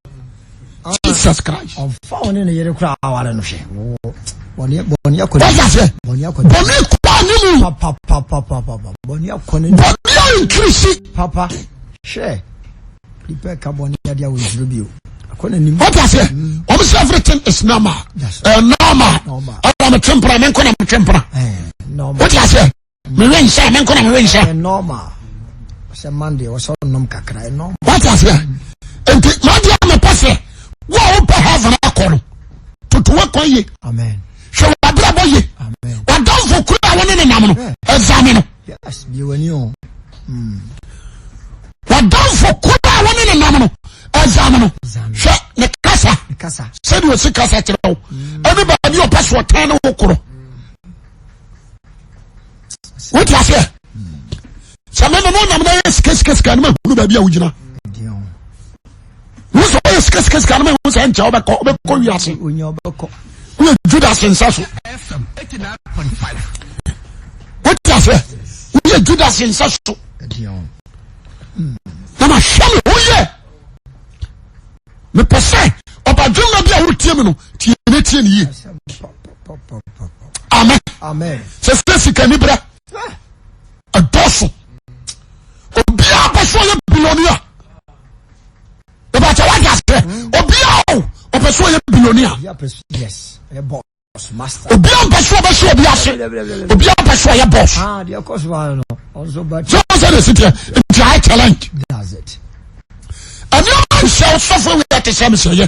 Jesus Christ. Ɔfa ɔne ne yere kora aware no hwɛ. Bɔne bɔne akɔ. Wọ́n sɛ bɔne akɔ bɔne kɔ anim. Papa papa papa bɔne akɔ ne. Bɔne a nkirisi. Papa hwɛ nipa ka bɔne ade a wɔnsuro bio. Akɔ n'anim. Wọ́n sɛ wɔn sɛ everything is normal. Ɛɛ normal. Ɛna mi twe mpena mi nko na mi twe mpena. Wọ́n sɛ. mewe nsa me nko na mewe nsa. Ɛyɛ normal sɛ man deɛ ɔsɛ ɔnom kakra ɛyɛ normal. wate aseɛ nti madi a mepɛ sɛ wo a wopɛ heaven akɔ no toto wakwan ye amen hwɛ wabrabɔ ye amen wadamfo koro a wɔne ne nam no ɛzame no yes bie w'ani o wadamfo koro a wɔne ne nam no ɛzame no hwɛ ne kasa kasa sɛdeɛ ɔsi kasa kyerɛ wo ɛne baabi a ɔpɛ so ɔtan ne wo korɔ wote aseɛ sɛ meme no nam na yɛ sikasikasika no mahunu baabi a wogyina wo sɛ woyɛ sikasikasika no mahu sɛ nkyɛ wobɛkɔ wobɛkɔ wiase woyɛ judas nsa so wote aseɛ woyɛ judas nsa so na mahwɛ me ho yɛ mepɛ sɛ ɔbadwemma bi a wotie me no tie ne tie ne yie amen sɛ sɛ sikani berɛ ɛdɔso obiaa pɛ sɛ ɔyɛ bilonia ɛbɛkyɛ wagya sɛ obiaa o ɔpɛ sɛ ɔyɛ bilonia obiaa mpɛ sɛ ɔbɛhyɛ obi ase obiaa pɛ sɛ ɔyɛ boss sɛ sɛ de siteɛ nti ayɛ challenge ɛnneɛma nhyɛ sɔfo wei ɛte sɛ mesɛ yɛ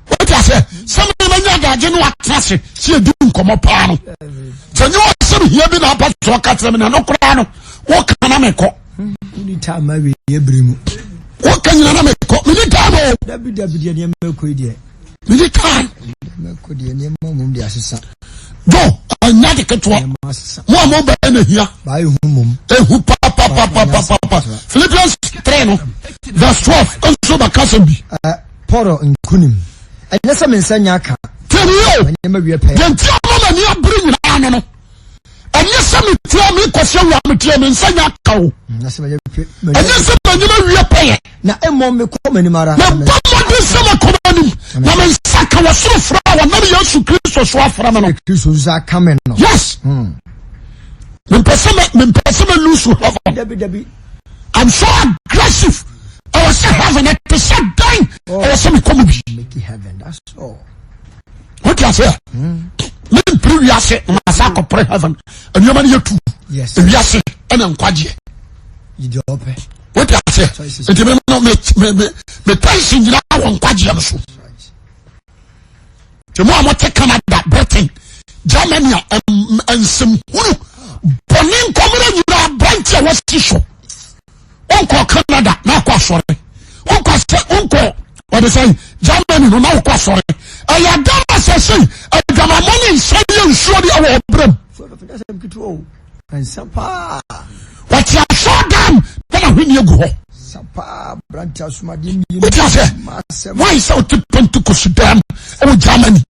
wote aseɛ sɛ menya adagye no atena ase sɛ yɛdi nkɔmmɔ paa no sɛ nyɛ ɔsɛm hia bi na apɛ sɛ ɔka kyerɛ me na no koraa no woka na mekɔ woka nyina na mekɔ mene time o mene time jo ɛnya de ketewa mo a mobɛɛ na hia ehu papapapapapa Philippians 3 no verse 12 nso bɛka sɛm bi Paul nkonim. Ɛnyɛ sɛ me nsa nya aka. Tiɛni yɛ o. Manyɛ ma wie pɛyɛ. Deɛ nti ama m'ani abere nyinaa no no. Ɛnyɛ sɛ metia me kɔsi awia metia me nsa nya aka o. Ɛnyɛ sɛ manyɛ ma wie pɛyɛ. Na mmom mekɔ m'anim ara. Mebɔ mmɔden sɛ mekɔ m'anim. Na me nsa ka wɔ soro frɛ a wɔnam Yesu Kristo so afrɛ me no. Kristo nsa aka me no. Yes. Mempɛ sɛ mempɛ sɛ me lose heaven. Dabi dabi. I'm so aggressive. Ɛwɔ sɛ heaven ɛte sɛ dan. Ɛwɔ sɛ mekɔ mu bi. Wote aseɛ? Mempere wiase na masa akɔpere heaven. Nneɛma no yɛ tu. Wiase ɛna nkwagyeɛ. Wote aseɛ? Nti me no me me me me tension nyinaa wɔ nkwagyeɛ no so. Nti mo a mote Canada, Britain, Germany a nsɛm hunu bɔne nkɔmmerɛ nyinaa aberante a wasi so wonkɔ Canada na akɔ asɔre wonkɔ sɛ wonkɔ wɔde sɛ Germany no na wokɔ asɔre ɛyɛ dɛn na sɛ sɛ adwamammɔ ne nsa yɛ nsuo de ɛwɔ ɔbrɛ mu wɔte asɔre dam na n'ahwenneɛ gu hɔ wote aseɛ why sɛ wote Pentecost dam ɛwɔ Germany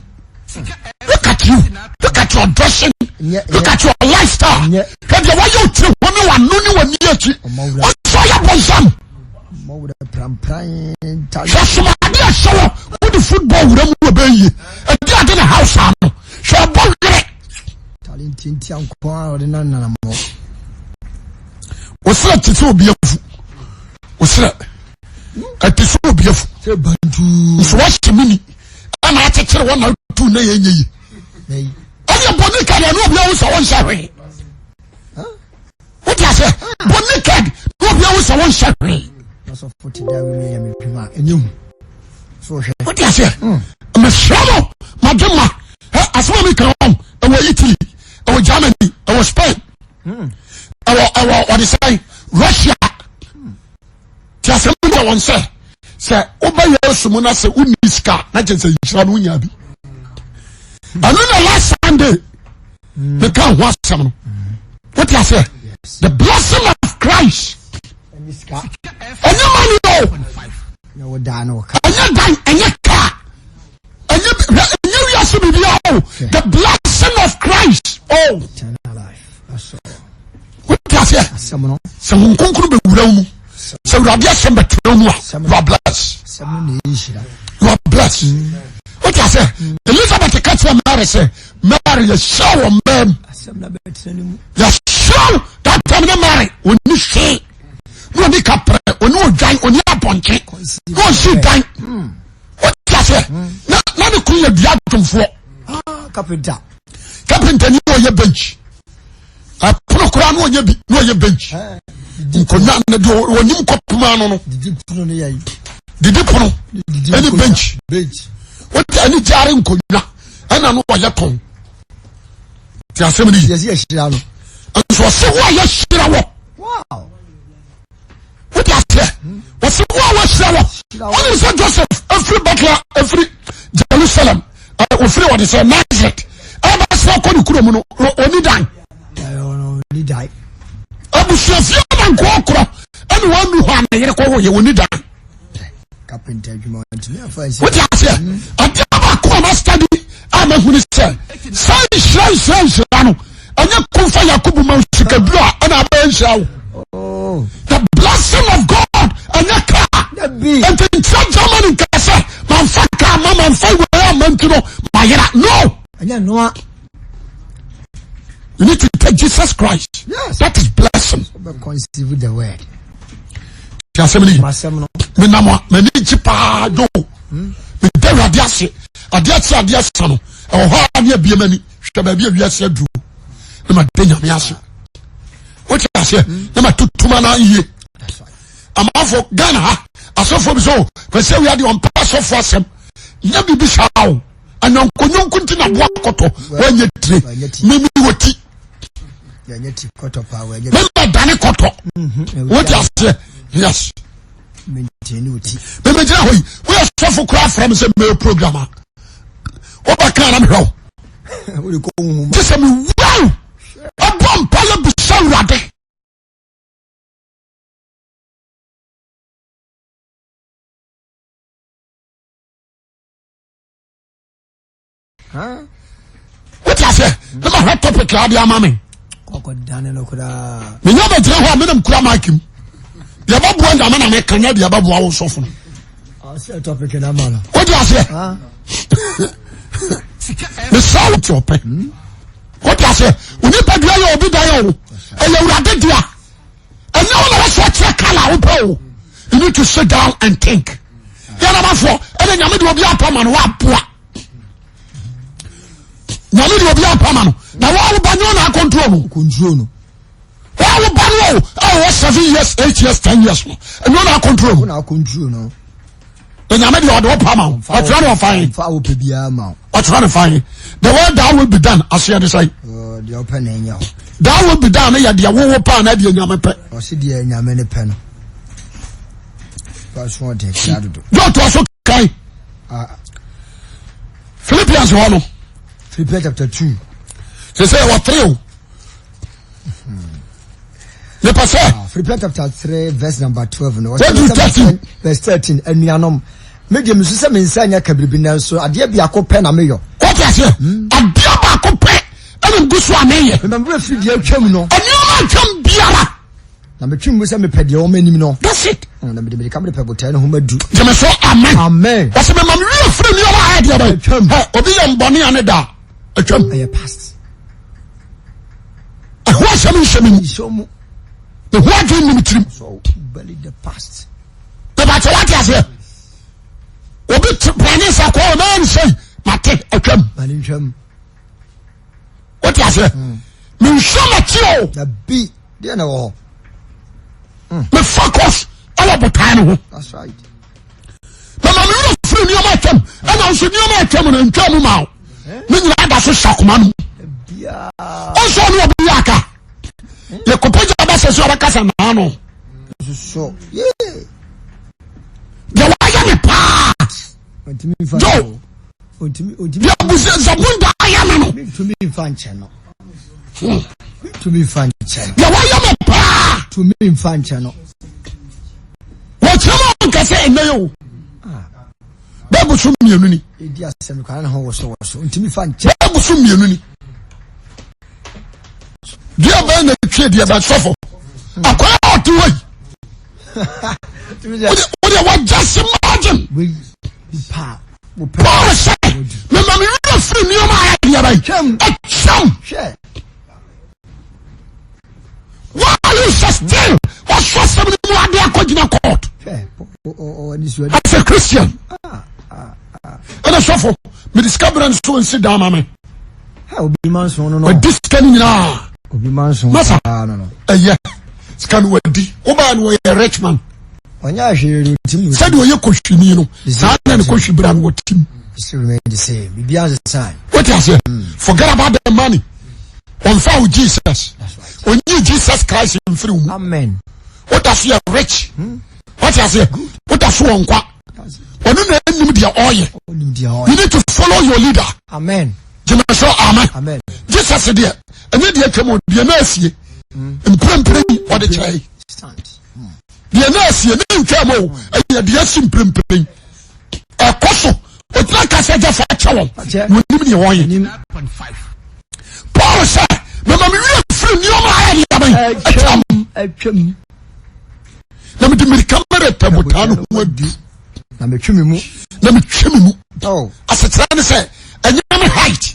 look at you look at your dressing look at your lifestyle hwɛ deɛ wɔyɛ otiri ho ne wano ne w'ani akyi ɔsɔ yɛ bɔnsam hwɛ somade ɛhyɛ wɔ wode football wura mu wɔ bɛyie ɛde ade ne house ano hwɛ ɛbɔ werɛ. Wosrɛ te sɛ obi afu. Wosrɛ ɛte sɛ obi afu. Nso wahyɛ mu ni ɛna akyekyere wɔn na tu na yɛ nyɛ yi. Ɛyɛ bɔ ne kɛdeɛ ne obi ahu sɛ wɔnhyɛ hwee. Wote aseɛ bɔ naked na obi ahu sɛ wonhyɛ hwee. Wote aseɛ mesrɛ mo madwe ma asɛm a meka wɔn ɛwɔ Italy ɛwɔ Germany ɛwɔ Spain ɛwɔ ɛwɔ wɔde sɛn Russia te asɛm no wɔn sɛ sɛ wobɛ Yesu mu na sɛ wonni sika na kyerɛ sɛ nhyira no wonya bi ɛno na last Sunday meka ho asɛm no wote aseɛ the blessing of Christ ɛnyɛ money o ɛnyɛ dan ɛnyɛ car ɛnyɛ ɛnyɛ wiase biribiara o the blessing of Christ o wote aseɛ sɛ Honhom Kronkron bɛwura wo mu sɛ Awurade asɛm bɛtena wo mu a you are blessed you are blessed wote aseɛ Elizabeth ka kyerɛ Mary sɛ Mary yɛhyira wɔ mmaa mu yɛhyira wo that time ne Mary ɔni hwee na ɔni kaprɛ ɔni odwan ɔni apɔnkye na ɔsi dan wote aseɛ na na ne kunu yɛ dua dwomfoɔ kapenta kapenta ni ɔyɛ bench ɛpono koraa na ɔyɛ bi na ɔyɛ bench nkonnwa na deɛ ɔnim kɔpem ano no didi pono ne yɛ didi pono ɛne bench wote ɛne gyaare nkonnwa ɛna no ɔyɛ tɔn te asɛm no yi yɛsi yɛhyira no nso ɔse wo a yɛhyira wɔ wote aseɛ ɔse wo a wɔahyira wɔ wonim sɛ Joseph ɛfiri Bethlehem ɛfiri Jerusalem ɔfiri wɔde sɛ Nazareth ɛbɛsɛ kɔ ne kuro mu no ɔni dan abusuafie na nkoɔ korɔ ɛne wɔanu hɔ a ne yere kɔ wɔ yɛ ɔni dan wote aseɛ adeɛ baako a mastadi a mahunu sɛ sɛ nhyira nhyira nhyira no ɛnyɛ komfa yakobo ma sikaduro a ɛna abɛyɛ nhyira wo oh. the blessing of God ɛnyɛ kaa nti nkyerɛ Germany nka sɛ mamfa kaa ma mamfa wei ama nti no mayera no ɛnyɛ noa You need to take Jesus Christ. Yes. That is blessing. Conceive the word. Ti asɛm ni. Menam a m'ani gye paa do. Hmm? Meda Awurade ase. Adeɛ akyi adeɛ sa no. Ɛwɔ hɔ a ne abie m'ani. Hwɛ baabi a wiase aduru. Na ma da Nyame ase. Wote aseɛ? Hmm. Na ma tutum ana yie. Amanfo Ghana ha asɔfo bi so kwasi awia deɛ ɔmpɛ asɔfo asɛm. Nyɛ biribi saa o. Anyɔnkonyɔnko nti na boa kɔtɔ wɔnyɛ tire mimi wɔ ti mema dane kɔtɔ mhm. wote aseɛ yes memegyina hɔ yi woyɛ sɔfo koraa frɛ me sɛ mɛyɛ program a wobɛka na mehwɛ wo gye sɛ mewura ɛbɔ mpa yɛ bisa awurade Wote aseɛ ne ma hwɛ topic a ade ama me. Menya bɛgyina hɔ a menam kura mic mu. Deɛ bɛboa nyame na meka nyɛ deɛ bɛboa wo sɔfo no. Wote aseɛ mesrɛ wo te ɔpɛ. Wote aseɛ onipadua yɛ obi dan o ɛyɛ awurade dea. Ɛnyɛ wo na wɔsɔ kyerɛ kala wopɛ o. You need to sit down and think. Yɛnamafoɔ ɛna nyame de obi apɛ ma no waboa. Nyame de obi apɛ ma no na wɔn ba nyɛ ɔna akɔntrol no. Control no. Wɔn ba no o ɛwɔ 7 years 8 years 10 years no ɛnyɛ ɔna akɔntrol no. Ɔna akɔntrol no. Na nyame deɛ ɔde ɔpa ma wo ɔtwerɛ no ɔfa he Fa wo pɛ biara ma wo. ɔtwerɛ no fa he the word that will be done aseɛ ne sɛn Ɔ, Deɛ ɔpɛ na ɛnyɛ hɔ. that will be done no yɛ deɛ wowo pɛ anaa deɛ nyame pɛ Ɔse deɛ nyame ne pɛ no. Fa so ɔden kra dodo. deɛ ɔtoa so kan Ah, Philippians hɔ no Philippians chapter 2. sɛ sɛ ɛwɔ 3 o mepɛ sɛ. Ah, Philippians chapter 3 verse number 12 no. What do 13? Verse 13 anuanom me deɛ mesu sɛ me nsa nyɛ ka biribi nanso adeɛ biako pɛ na meyɔ. Wɔte aseɛ hmm? adeɛ baako pɛ ɛna ngu so a meyɛ. Mema me werɛ firi deɛ atwam no. Nneɛma atwam biara. Na metwe mu sɛ mepɛ deɛ wɔn anim no. That's it. Hmm, na mede mirika mede pɛ botae no ho madu. Gyeme so amen. Amen. Wɔsɛ mema me werɛ firi nneɛma a ɛdeɛ bɛn. Obi yɛ mbɔne a ne da atwam. Ɛyɛ past. asɛm nhyɛ me mu. Meho adwene nim tirim. Mebakyɛ wate aseɛ. Obi plane sɛ kɔɔ ɔmɛyɛ no sɛi mate atwam. Wote aseɛ? Menhwɛ m'akyi o. Me focus ɛwɔ botae no ho. Mama me werɛ firi nneɛma atwam ɛna nso nneɛma atwam no ntwa mu ma wo. Ne nyinaa da so hyɛ akoma no mu. Ɔnsɛ ɔne obi yɛ aka. Yɛkɔpɛgya ba sɛ sɛ ɔbɛka sɛ naa no. Deɛ wayɛ me paa. Joe. Deɛ abusa zabunda ayɛ me no. Deɛ wayɛ me paa. Wɔkyerɛ mu ɔnka sɛ ɛnɛ yɛ o. Bɛɛbo so mmienu ni. Bɛɛbo so mmienu ni. Deɛ bɛn na etwie deɛ bɛn sɔfo. Akɔyɛ ɔte hɔ yi. Wode wɔ just imagine. Paul sɛ mema me werɛ firi nneɛma a ɛdeɛ bɛn atwam. Why you sɛ still wɔsɔ asɛm no mu ade akɔgyina court as a Christian. Ɛna sɔfo mede sika berɛ no so nsi dan ma me. Wadi sika no nyinaa. Masa ɛyɛ sika no wadi wobaa no wɔyɛ rich man. Sɛdeɛ ɔyɛ kɔhwini no saa na ne kɔhwi bra no wɔtim. Wote aseɛ? Forget about the money. Ɔmfa wo Jesus. Ɔnyi Jesus Christ mfiri wo mu. Woda so yɛ rich. Wote aseɛ? Woda so wɔ nkwa. Ɔno na anim deɛ ɔyɛ. You need to follow your leader. Amen. Gyina so amen. Jesus deɛ ɛnyɛ deɛ atwam o deɛ na asie. Mprempren ɔde kyerɛ. Deɛ na asie ne ntwam o ɛyɛ deɛ asi mprempren. Ɛkɔ so ogyina kasa gya fa kyɛ wɔn. Wɔnim deɛ wɔyɛ. Paul sɛ mema me werɛ firi nneɛma a ɛyɛ deɛ bɛn atwam. Na mede mmirika merepɛ botaa no ho adu. Na metwe me mu. Na metwe me mu. Oh. Asekyerɛ ne sɛ ɛnyɛ me height.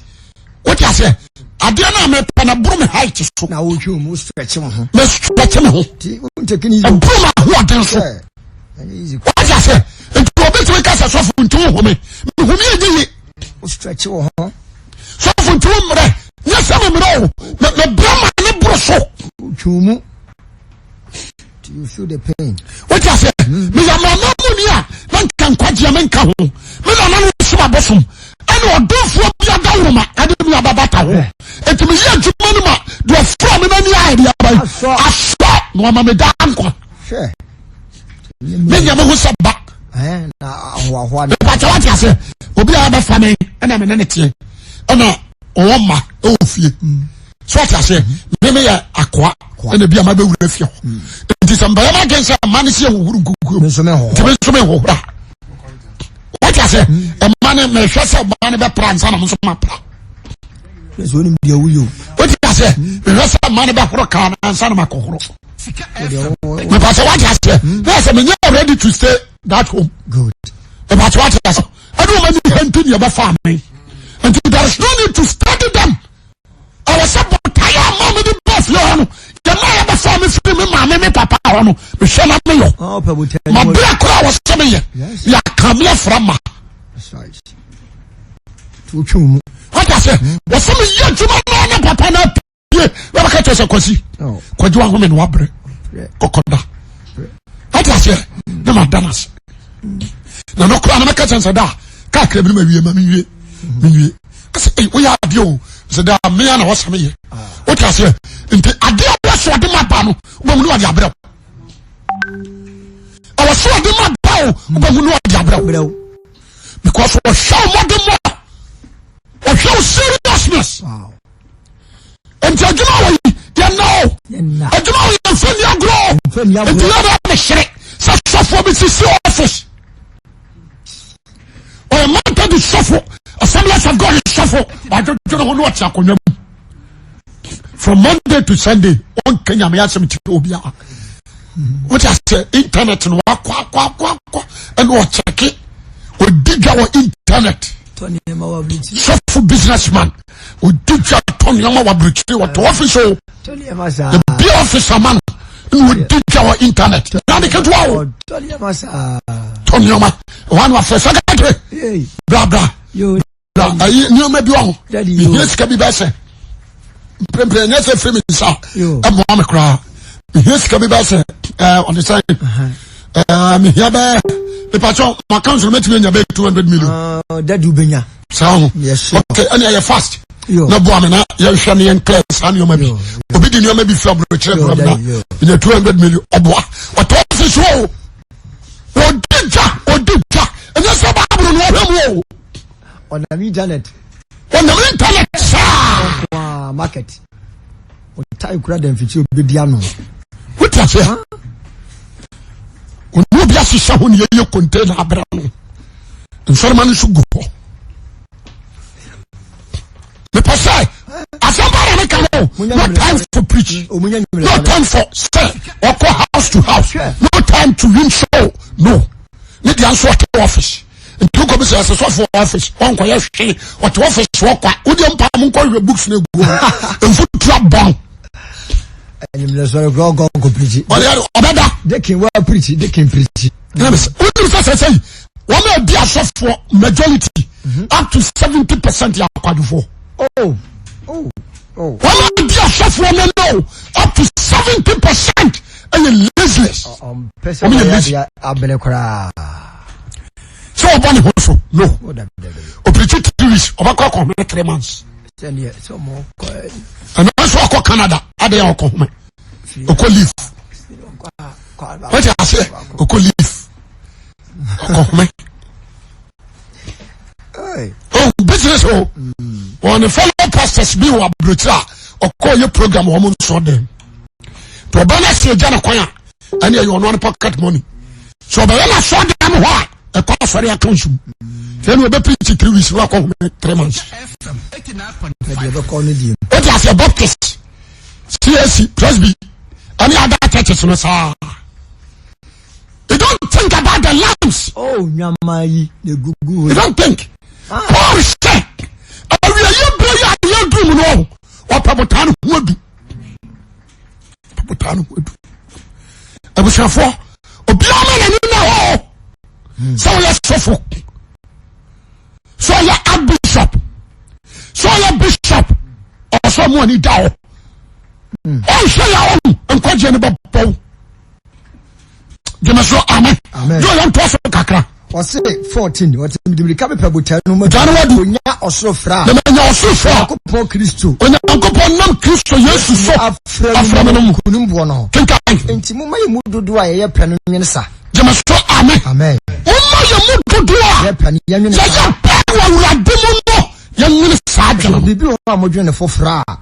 Wote aseɛ? Adeɛ no a mepɛ na boro me height so. Na wotwe mu stretch wo ho. Me stretch me ho. Ɛboro m'ahoɔden so. Wote aseɛ? Nti obi tumi ka sɛ sɔfo nti wo home. Mehome ɛnyɛ ye. Wo stretch wo ho. Sɔfo nti wo mmerɛ. Nyɛ sɛ me mmerɛ o. Mebrɛ ma ne boro so. Wotwe mu. You feel the pain. Wote aseɛ? Meyɛ mama mu ni a na nka nkwagyeɛ menka ho. Me nana no som abosom ɛna ɔdomfoɔ bi adaworoma ɛde me ababata ho. Enti meyɛ adwuma no ma deɛ ɔfrɛ me n'ani ayɛ deɛ aba yi asɔ na ɔma me daa nkwa. Menyɛ me ho sɛ ba. Mepakyɛ wate aseɛ? Obi a bɛfa me ɛna me ne ne teɛ ɛna ɔwɔ mma ɛwɔ fie. So ɔte aseɛ me meyɛ akoa ɛna bi a ma bɛwura fie hɔ mm. nti sɛ mbɛyɛ ma dwen sɛ mma no si ɛhohoro nkukuo mu nti me nso mehohora wɔte aseɛ mma no mehwɛ sɛ mma no bɛpra nsa na me nso mapra wote aseɛ mehwɛ sɛ mma no bɛhoro kaa no ansa na makɔhoro mepa sɛ woate aseɛ na sɛ menyɛ ready to stay that home mepa sɛ woate aseɛ ɛne ɔma ni ha nti ne ɛbɛfa me nti there is no need to study them ɛwɔ sɛ botaeɛ a maa mede baa fie hɔ no yɛma yɛbɛfa me firi me maame me papa hɔ no mehwɛ na meyɔ maberɛ koraa wɔ sɛ meyɛ yɛaka me afra ma wata sɛ wɔ sɛ meyɛ adwuma naa ne papa no apue na bɛka kyerɛ sɛ kwasi kwagye wahome no wabrɛ kɔkɔda wata sɛ na mada no ase na no koraa na mɛka kyerɛ sɛ da kakra bi no mawie ma menwie menwie ɛsɛ ɛyi woyɛ adeɛ o sɛ daa mmea na wɔsɛ meyɛ wote aseɛ nti adeɛ a wɔsɛ ɔde ma ba no wobɛhu ne ɔde abrɛ wo ɛwɔ sɛ ɔde ma ba o wobɛhu ne ɔde abrɛ wo because wɔhwɛ wo mmɔde mmɔ wɔhwɛ wo seriousness nti adwuma wɔ yi yɛnna o adwuma wɔ yɛmfa nni agorɔ nti yɛ dɛ mehyere sɛ sɔfoɔ bi sisi office ɔyɛ Methodist sɔfo Assemblies of God sɔfo wadwodwene ho ne ɔte akonnwa mu from Monday to Sunday ɔnka nyame asɛm kyerɛ obiara wote aseɛ internet no wakɔ akɔ akɔ akɔ ɛna ɔkyɛke ɔdi dwa wɔ internet sɔfo businessman. Odi dwa tɔ nneɛma wɔ aburokyire wɔtɔ ɔfisi o. Ebi ɔfisi ama no na odi dwa wɔ internet. Na ade ketewa o. Tɔ nneɛma. Ɛhɔ ano afɛ secretary. Bra bra. Bra ayi nneɛma bi wɔ ho. Mehia sika bi bɛsɛ. Mprempren ɛnyɛ sɛ firi mi nsa ɛmoa me koraa. Mehia sika bi bɛsɛ ɛɛ ɔde sɛn. Ɛɛ mehia bɛɛ mepatwɔ ma council mɛtumi anya bɛyɛ 200 million. Dadi wobɛnya. Saa ho. Ok ɛne ɛyɛ fast. Na boa me na yɛnhwɛ ne yɛn clear saa nneɛma bi. Obi di nneɛma bi firi aburokyerɛ kura mi na menya 200 million ɔboa. Ɔtɔ ɔfisi o. Ɔdi dwa ɔdi dwa ɛnyɛ sɛ baabolo na ɔhwɛ mu o. Ɔnam internet. Ɔnam internet saa. Ɔkwa market. Ɔtae kura dɛm fikyiri obedi ano. Wote aseɛ? Ɔne obi ahyehyɛ ho ne yɛyɛ container abrɛ no. Nsɔrɔma no nso gu hɔ. Mepɛ sɛ asɛm ba na meka no no time for preach no time for sɛ ɔkɔ house to house no time to win show no ne deɛ nso ɔte office nti wokɔ bi sɛ ɛsɛ sɔfo office ɔnkɔyɛ hwee ɔte office hɔ kwa wodeɛ mpa mo nkɔhwɛ books no agu hɔ mfotura bɔn Enyimire sɔrɔ kura ɔkɔ ɔkɔ pirikyi. Ɔbɛda. Dekin wa pirikyi dekin pirikyi. Wonim sɛ sɛ sɛ yi wɔn a ɛdi asɔfoɔ majority mhm. up to 70% yɛ akwadwofoɔ. Oh, oh, oh. Wɔn a ɛdi asɔfoɔ no no up to 70% ɛyɛ laziness. Wɔn yɛ lazy. Abene koraa. Sɛ ɔbɔ ne ho so no. Opirikyi 3 weeks ɔbɛkɔ akɔhome 3 months. Ɛnna nso ɔkɔ Canada adeɛ a ɔkɔ home ɔkɔ leave wɔte aseɛ ɔkɔ leave ɔkɔ home oh business o wɔn ne fellow pastors bi wɔ aburokyire a ɔkɔ yɛ program wɔn nso dɛm tí ɔbɛn na se egya ne kwan a ɛne ɛyɛ ɔno ne pocket money so ɔbɛyɛ na sɔ dɛm hɔ a ɛkɔ asɔre aka nsu sɛ ɛne ɔbɛ preach 3 weeks na wakɔ home 3 months. O ti aseɛ Baptist CAC Presby ɛne other churches no saa. You don't think about the lambs. Oh, nyama yi na egugu. You don't think. Ah. Paul sɛ awieɛ berɛ yi a yɛduru mu no ɔpɛ botaa no ho adu. Ɔpɛ botaa no ho adu. Abusuafoɔ obiara ma n'ani na hɔ sɛ ɔyɛ sɔfo sɛ ɔyɛ archbishop sɛ ɔyɛ bishop ɔsɛ ɔmo ani da hɔ ɔnhwɛ yɛ ɔho nkwagyeɛ no bɛbɔw gyeme so amen yɛ ɔyɛ ntoa so kakra. Ɔse 14 ɔte mede mirika mepɛ botae no mu Gya no wadu. Onya ɔsoro frɛ a Na manya ɔsoro frɛ a Onyankopɔn Kristo Onyankopɔn nam Kristo Yesu so afrɛ afrɛ me no mu. Nkonim boɔ no ho. Kenkan. Enti momma yɛn mu dodoɔ a yɛyɛ pɛ no nwene sa. Gyeme so amen. Amen. Momma yɛn mu dodoɔ a Yɛyɛ pɛ no yɛnwene yɛyɛ saa. pɛ wɔ Awurade mu no yɛnwene saa adwene no. Biribi wɔ hɔ a modwene no foforɔ a,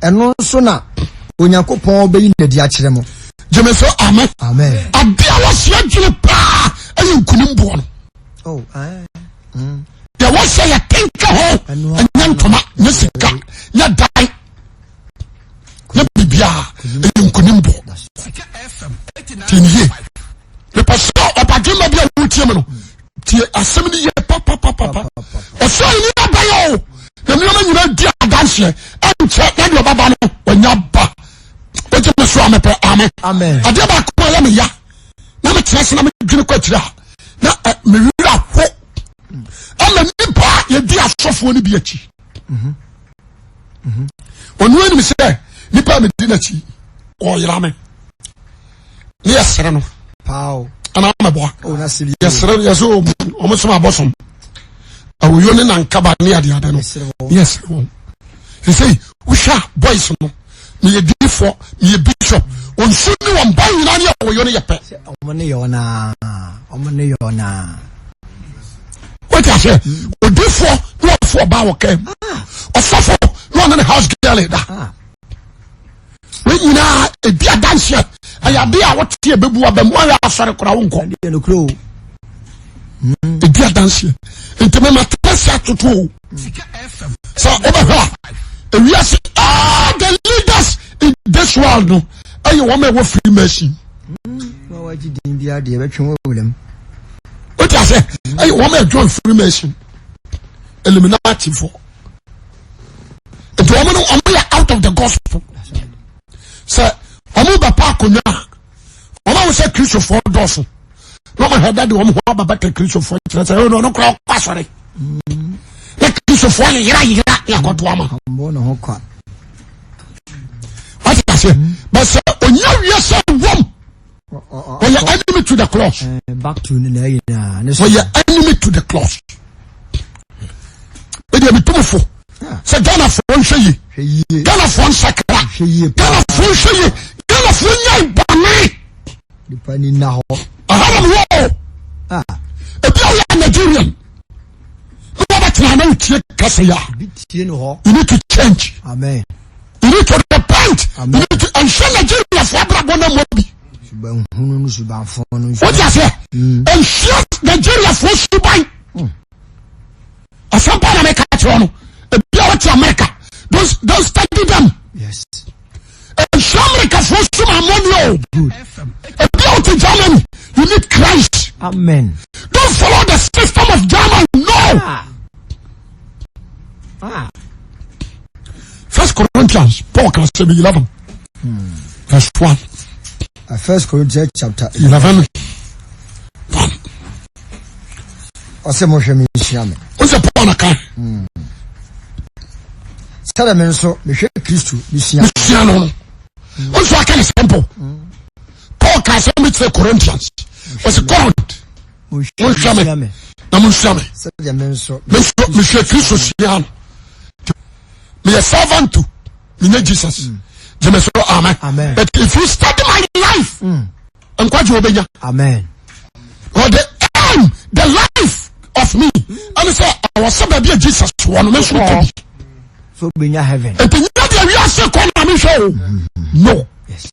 ɛno nso na Onyankopɔn bɛyi no adi akyerɛ mo. Gyeme so amen. Amen. Ade a wɔsi adwene paa ɛyɛ nkunim boɔ no. Oh, ah, mm. Deɛ wɔsɛ yɛ tenka ho ɛnyɛ ntoma nyɛ sika nyɛ dan nyɛ biribiara ɛyɛ nkunim boɔ. Tie ne yie. Mepɛ sɛ ɔbadwemma bi a wotie me no tie asɛm no yie papapapapa. Ɔsɛ ɛni abayɛ o na nneɛma nyinaa di adanseɛ ɛnkyɛ na deɛ ɔbɛba no ɔnya ba. Wogye me so a mepɛ amen. Adeɛ baako a ɛyɛ me ya na metena ase na medwene kɔ akyire a na me werɛ aho ama nipa a yɛdi asɔfoɔ no bi akyi. Ɔno anim sɛ nipa a medi n'akyi ɔyera me ne yɛsere no ana mɛboa yɛsere no yɛsɛ ɔmo som abɔsom awoyo ne nankaba ne adeade no ne yɛsere wɔn sɛ wohwɛ a boys no meyɛ difoɔ meyɛ bishop ɔnsu ne wɔn ba nyinaa ne awoyo no yɛ pɛ wote aseɛ odifoɔ ne ɔfo ɔbaa wɔ kaa mu ɔsɔfo ne ɔne ne house girl da wei nyinaa ɛdi adanseɛ ɛyɛ adeɛ a wote ɛbɛbu aba mu ayɛ asɔre koraa wonkɔ ɛdi adanseɛ nti mema tena se atoto o sɛ wobɛhwɛ a ewiase all the leaders in this world no ɛyɛ wɔn a ɛwɔ free mercy wote ase ɛyɛ wɔn a ɛjoin free mercy illuminati fo. Nti wɔn no wɔn yɛ out of the gospel. Sɛ wɔn bɛ pa akonnwa a wɔn ahu sɛ kristofoɔ dɔɔso na wɔn ahɛ dade wɔn ho aba bɛtɛ kristofoɔ kyerɛ sɛ ɛyɛ ɔno koraa ɔkɔ asɔre na kristofoɔ yeyera yeyera ne akɔto ama. Wate aseɛ bɛ sɛ onya wie sɛ wɔm ɔyɛ enemy to the cross. Eh, back to ne na nyinaa. Ɔyɛ enemy to the cross. Ebi ebi tum fo sɛ Ghana fo nhwɛ yie Ghana fo nsakra Ghana fo nhwɛ yie Ghana fo nya bɔnne. Nipa ni na hɔ. Ɛhɔ na wɔ o. Ebi a ɔyɛ Nigerian ne wɔn bɛtena na otie kasa ya. You need to change. Amen. You need to repent. Amen. You need to nhwɛ Nigeria fo abrabɔ na mo bi. Suban hunu no suban fɔn no. O ti aseɛ. Nhwɛ Nigeria fo suban. Asɛm pa na meka kyerɛ no. Ebi a wɔte America. Don't study them. Yes. Nhwɛ America fo suban mɔ ni o. Ebi a wɔte Germany. You need Christ. Amen. Don't follow the system of Germany. No. Ah. Ah. First Corinthians, Paul can say 11, verse 1. First Corinthians chapter 11. 1. Ɔsɛ mo hwɛ me nhyia me. Ó sɛ Paul na kan. Sɛdeɛ me nso mehwɛ Kristo mesua. Mesua no no. Ó nso aka ne simple. Paul ka asɛm bi kyerɛ Corinthians. Ɔsɛ Corinth. Monhwɛ me na monsua me. Sɛdeɛ me nso mehwɛ Kristo sua no. Meyɛ servant to menyɛ Jesus. Gyeme so amen. Amen. But if you study my life, nkwagye wobɛnya. Amen. Or the aim, the life of me. Ɛne sɛ ɛwɔ sɛ baabi a Jesus wɔ no me nso mekɔ bi. So wobɛnya heaven. Nti nyɛ deɛ wiase kɔ na mehwɛ o. No. Yes.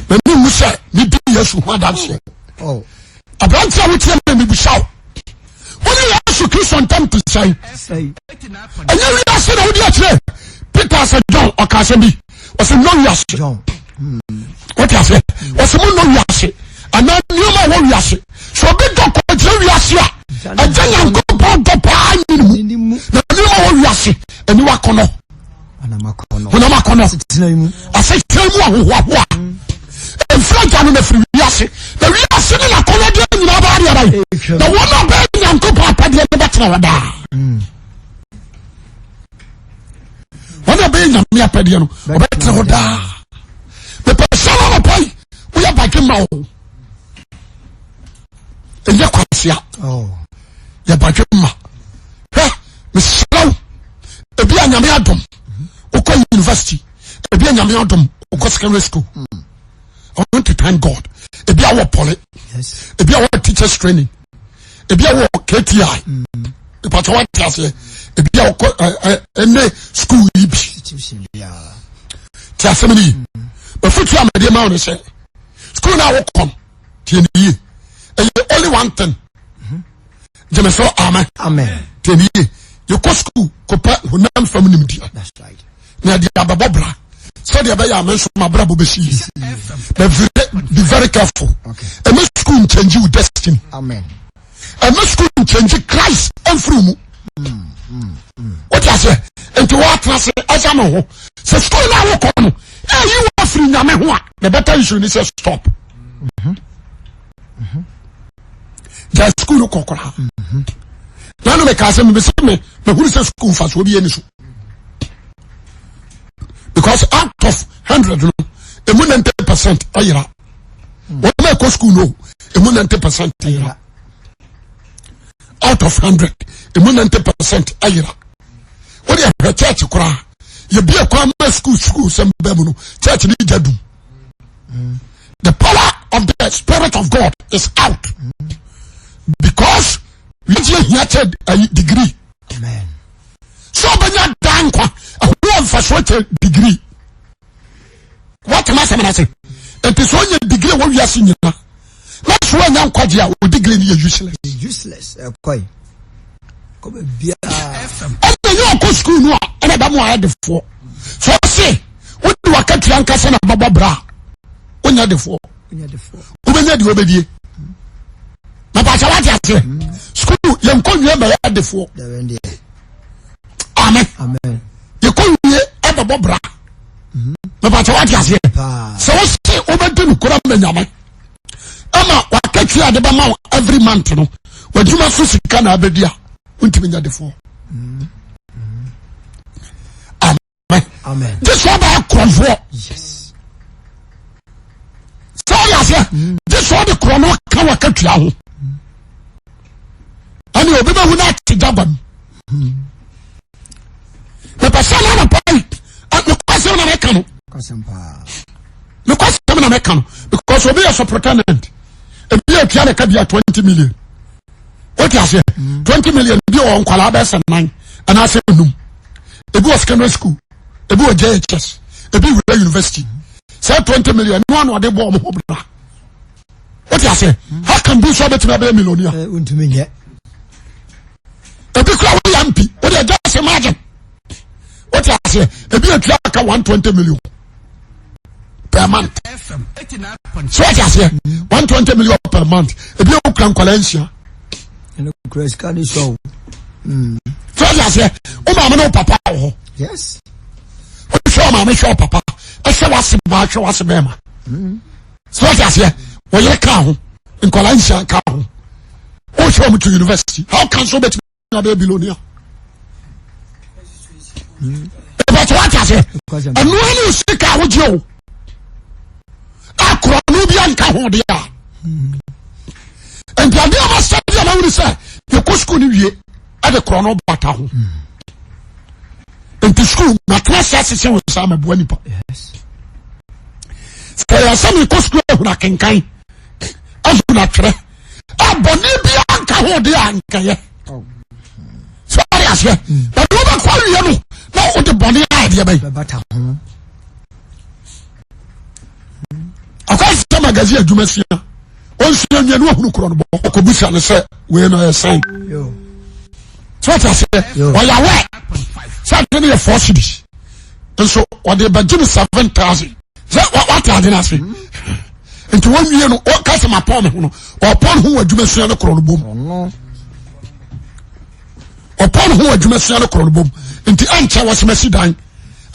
M'ani nwu sɛ medi Yesu ho adanseɛ. Oh. Aberante a wotie me mebusa wo. Wo ne Yesu Kristo ntam te sɛn? Sɛi. Ɛnyɛ wiase na wodi akyire. Peter sɛ John ɔka asɛm bi. Ɔsɛ nnɔ wiase. John. Wote aseɛ? Ɔsɛ mo nnɔ wiase. Anaa nneɛma a ɛwɔ wiase. Sɛ obi dɔ kɔgyina wiase a, ɛgya Nyankopɔn dɔ paa nni ne Nni mu. mu. Na nneɛma a ɛwɔ wiase, aniwa akɔnnɔ, Honam akɔnnɔ. honam akɔnnɔ, Asetena yi mu. asetena mu ahohoahoa. Ɛmfiri agya no na firi wiase. Na wiase ne n'akɔnnɔdeɛ nyinaa bɛyɛ adeɛ bɛn? Ɛtwam. Na wɔn a bɛyɛ Nyankopɔn apɛdeɛ no bɛtena hɔ daa. Wɔn a bɛyɛ Nyame apɛdeɛ no, wɔbɛtena hɔ daa. Mepɛ sɛ no anɔpa yi, woyɛ badwemma o. Ɛnyɛ kwasea. Oh. Yɛ badwemma. Hwɛ, mesrɛ wo, ebi a Nyame adom, wokɔ university, ebi a Nyame adom, wokɔ secondary school. I want to thank God. Ebi a wɔ poly, Yes. ebi a wɔ teachers training, ebi a wɔ KTI. Ìpàtɛ wa ti aseɛ, ebi a wɔ ɛ ɛ ɛne school yi bi. Institution biara. Ti asɛm ni yi. Bɛfutu a mɛde ma wo ne sɛ, school na wokɔ no, tie ne yie. Ɛyɛ only one thing. Gyeme so amen. Amen. Tie ne yie. Yɛkɔ school kɔpɛ honam fam nimdeɛ. That's right. Na yɛde abɛbɔ bra. Sɛdeɛ ɛbɛyɛ a me nso m'abrabɔ bɛsi yie. But be very careful. Okay. Ɛmɛ school nkyɛngye wo destiny. Amen. Ɛmɛ school nkyɛngye Christ ɛmfiri mu. Wote aseɛ? Nti wɔatena ase ɛsa ne ho. Sɛ school no a wokɔ no ɛyi wɔ firi nyame ho a, the better issue ni sɛ stop. Gya school no kɔ koraa. Na no meka sɛ mebɛsɛ me mahunu sɛ school mfasoɔ bi ani so. Because out of 100 no, emu 90% ayera. Wɔn a ɛkɔ school no, emu 90% ayera. Out of 100, emu 90% ayera. Wọ́n yɛ hwɛ church koraa. Yɛbi ɛkwan ma school school sɛm bɛɛ mu no, church ni gya dum. The power of the spirit of God is out. Because wiase hia kyɛ ayi degree. Amen. Sɛ ɔbɛnya daa nkwa, ɛho wɔ mfasoɔ kyɛ degree. Wɔtema asɛm no ase. Nti sɛ ɔnya degree wɔ wiase nyina, na so ɔnya nkwagye a, o degree no yɛ useless. Useless. Ɛkɔe. Kɔ baabiara. Ɛna yɛ ɔkɔ sukuu no a, ɛna ɛbɛmo ayɛ defoɔ. Sɛ ɔse, wode wakatua nkasa na bɛbɔ bra a, wonyɛ defoɔ. Wobɛnya deɛ wobɛdie. Na baakyɛ wate aseɛ. Sukuu yɛnkɔ nwie bɛyɛ defoɔ. ame. Yɛkɔ wie ɛbɛbɔ bra. Mepatɛ wate aseɛ. Sɛ wose wobɛdi nokora ma Nyame ama wakatua ade bɛma wo every month no, w'adwuma so sika na abɛdi a, wontumi nyɛ defoɔ. Amen. Gye sɛ ɔbɛyɛ korɔmfoɔ. Sɛ ɔde aseɛ, gye sɛ ɔde korɔ no ka wakatua ho. Ɛne obi bɛhu no ate gyaba mu. Mepɛ sɛ na anɔpa yi mekwasɛm na meka no. Mekwasɛm na meka no because obi yɛ superintendent. Ebi yɛ tua ne ka bi a 20 million. Wote aseɛ? 20 million bi wɔ nkwalaa bɛyɛ sɛ nan anaasɛ num. Ebi wɔ secondary school, ebi wɔ JHS, ebi wura university. Sɛ 20 million no ano ɔde bɔ ɔmo ho bra. Wote aseɛ? How can bi nso abɛtumi abɛyɛ millionaire? Wontumi nyɛ. Ebi kura woyɛ MP, wode just imagine. Wote aseɛ? Ebi atua aka 120 million per month. So wote aseɛ? 120 million per month. Ebi okura nkwalaa nsia. Ɛno kura sika ne sɔ o. So wote aseɛ? Wo maame ne wo papa wɔ hɔ. Yes. Wohwɛ wo maame, hwɛ wo papa, ɛhwɛ w'ase baa, hwɛ w'ase bɛrima. So wote aseɛ? Wɔyere ka ho, nkwalaa nsia ka ho. Wohwɛ wɔn to university. How can so betumi abɛyɛ billionaire? Ìbàtí wàá ti ase. Ɛnua ni sika awogye o. Akorɔ no bi anka ho de a. Nti adeɛ a ma sɛ bi a ma wuli sɛ yɛkɔ sukuu ni wie ɛde korɔ no bata ho. Nti sukuu matena sɛ asese wo saa mɛboa nipa. Sɛ yɛ sɛ mekɔ sukuu ahunu akenkan ahunu atwerɛ a bɔne bi anka ho de a nkɛyɛ. Sɛ ɔde aseɛ bɛde wobɛkɔ awie no na wode bɔne a ɛdeɛ bɛyi. Akɔ sɛ magazine adwuma sua ɔnsua nwie no wahunu korɔ no bɔ ɔkɔbusa no sɛ wei no ɛyɛ sɛn. Sɛ ɔte aseɛ ɔyɛ awɛ sɛ ade no yɛ four cedis nso ɔde bɛgye no 7,000 sɛ wate ade no ase nti wɔnwie no ɔka sɛ mapɔn me ho no ɔpɔn ho wɔ adwuma sua no korɔ no bom ɔpɔn ho wɔ adwuma sua no korɔ no bom nti ɛnkyɛ wɔsɛm asi dan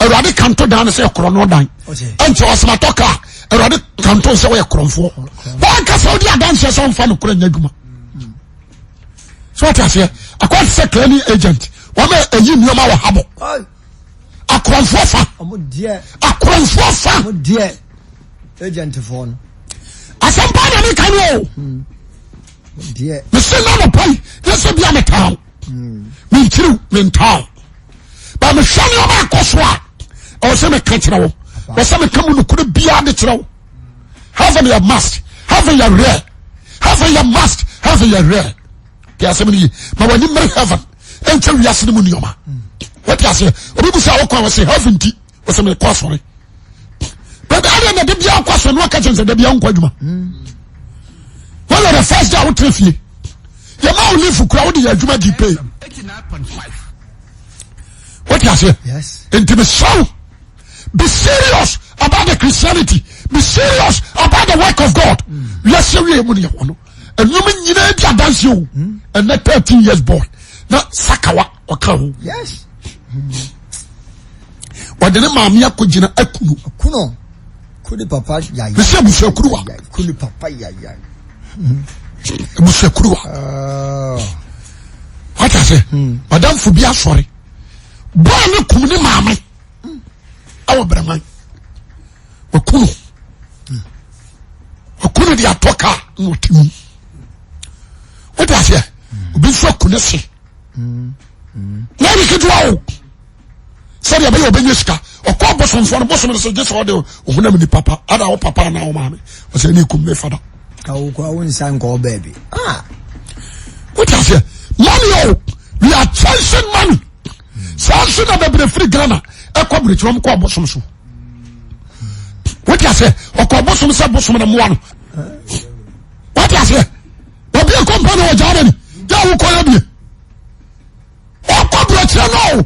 awurade kanto dan no sɛ korɔ no dan ɛnkyɛ wɔsɛm atɔ kaa awurade kanto sɛ wɔyɛ korɔmfoɔ wɔnka sɛ wode adanseɛ sɛ wɔmfa no korɔ nyɛ adwuma so wɔte aseɛ akɔte sɛ cleaning agent wɔn a ɛyi nneɛma wɔ habɔ akorɔmfoɔ fa akorɔmfoɔ fa asɛm paa na meka no o mese na nɔpa yi nyɛ sɛ bia metaa wo menkyiriw mentaa wo ba mehwɛ nneɛma akɔ so a ɛwɔ sɛ meka kyerɛ wo wɔ sɛ meka mu nokorɛ biara de kyerɛ wo. Heaven yɛ must, heaven yɛ rare, heaven yɛ must, heaven yɛ rare. Te asɛm no yi ma w'ani mmere heaven ɛnkyɛ wiase no mu nneɛma. Wɔte aseɛ obi bu sɛ awokɔ a wɔsɛ heaven ti wɔsɛ mekɔ asɔre. Baabi adeɛ na dabi akɔ asɔre no aka kyɛn sɛ dabi ankɔ adwuma. When the first day a wotena fie yɛma wo leave kura wode yɛ adwuma di pay. Wote aseɛ nti mesrɛ wo. Be serious about the Christianity. Be serious about the work of God. Wiase wie mu ne yɛ wɔ no. Nneɛma nyinaa di adansi o. Ɛnɛ 13 years boy na sakawa ɔka ho. Yes. Wɔde ne maame akɔgyina akunu. Akuno. Kuni papa yaya. Mesi abusuakuruwa. Kuni papa yaya. Abusuakuruwa. Wata sɛ, madamfo bi asɔre. Bɔɔ ne kum ne maame. Ɛwɔ brɛman. Wakunu. Wakunu de atɔ kaa na ɔte mu. Wote aseɛ? Obi nso aku ne se. Na ɛne ketewa o. Sɛdeɛ ɛbɛyɛ ɔbɛnya sika. Ɔkɔ bosomfoɔ no bosom no sɛ gye sɛ ɔde ɔhonam ni papa. Ada wo papa anaa wo maame. Ɔsɛ ne kum me fada. Awokɔ wo nsa nkɔ baabi. Ah. Wote aseɛ? Money o. We are chasing money. Saa nso na bebree firi Ghana ɛkɔ aburokyerɛ wɔn kɔ abosom so. Wote aseɛ? Ɔkɔ abosom sɛ bosom no mmoa no. Wote aseɛ? Obi akɔ mpa na wɔ Germany. Yɛ a wokɔ yɛ bie. Ɔkɔ aburokyerɛ no o.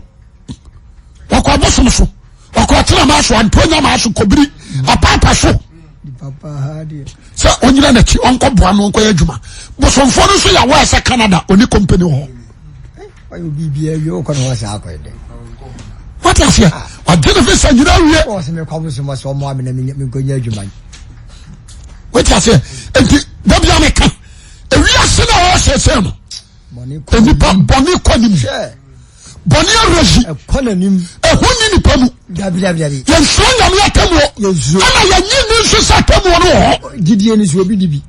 Ɔkɔ abosom so. Ɔkɔ ɔtena maa so anto nya maa so kɔbiri apaapa so. Sɛ ɔnyina n'akyi ɔnkɔ boa no ɔnkɔ yɛ adwuma. Bosomfoɔ no nso yɛ awɔ sɛ Canada ɔni company wɔ hɔ. Wayɛ obi bi awie wokɔ ne hɔ saa akɔyɛ dɛ. Wate aseɛ? Wagye ne visa nyina awie. Wɔ sɛ mekɔ abosom sɛ ɔmmoa me na menkɔnya adwuma yi. Wate aseɛ? Nti da bia meka ewiase na ɔwɔ sɛsɛ no nnipa bɔne kɔ nim bɔne awurasi ɛkɔ n'anim ɛho ni nipa mu dabi dabi dabi yɛnsuro nyame atamuo yɛnsuro ɛna yɛnye ni nso sɛ atamuo no wɔ hɔ gyidie no so obi di bi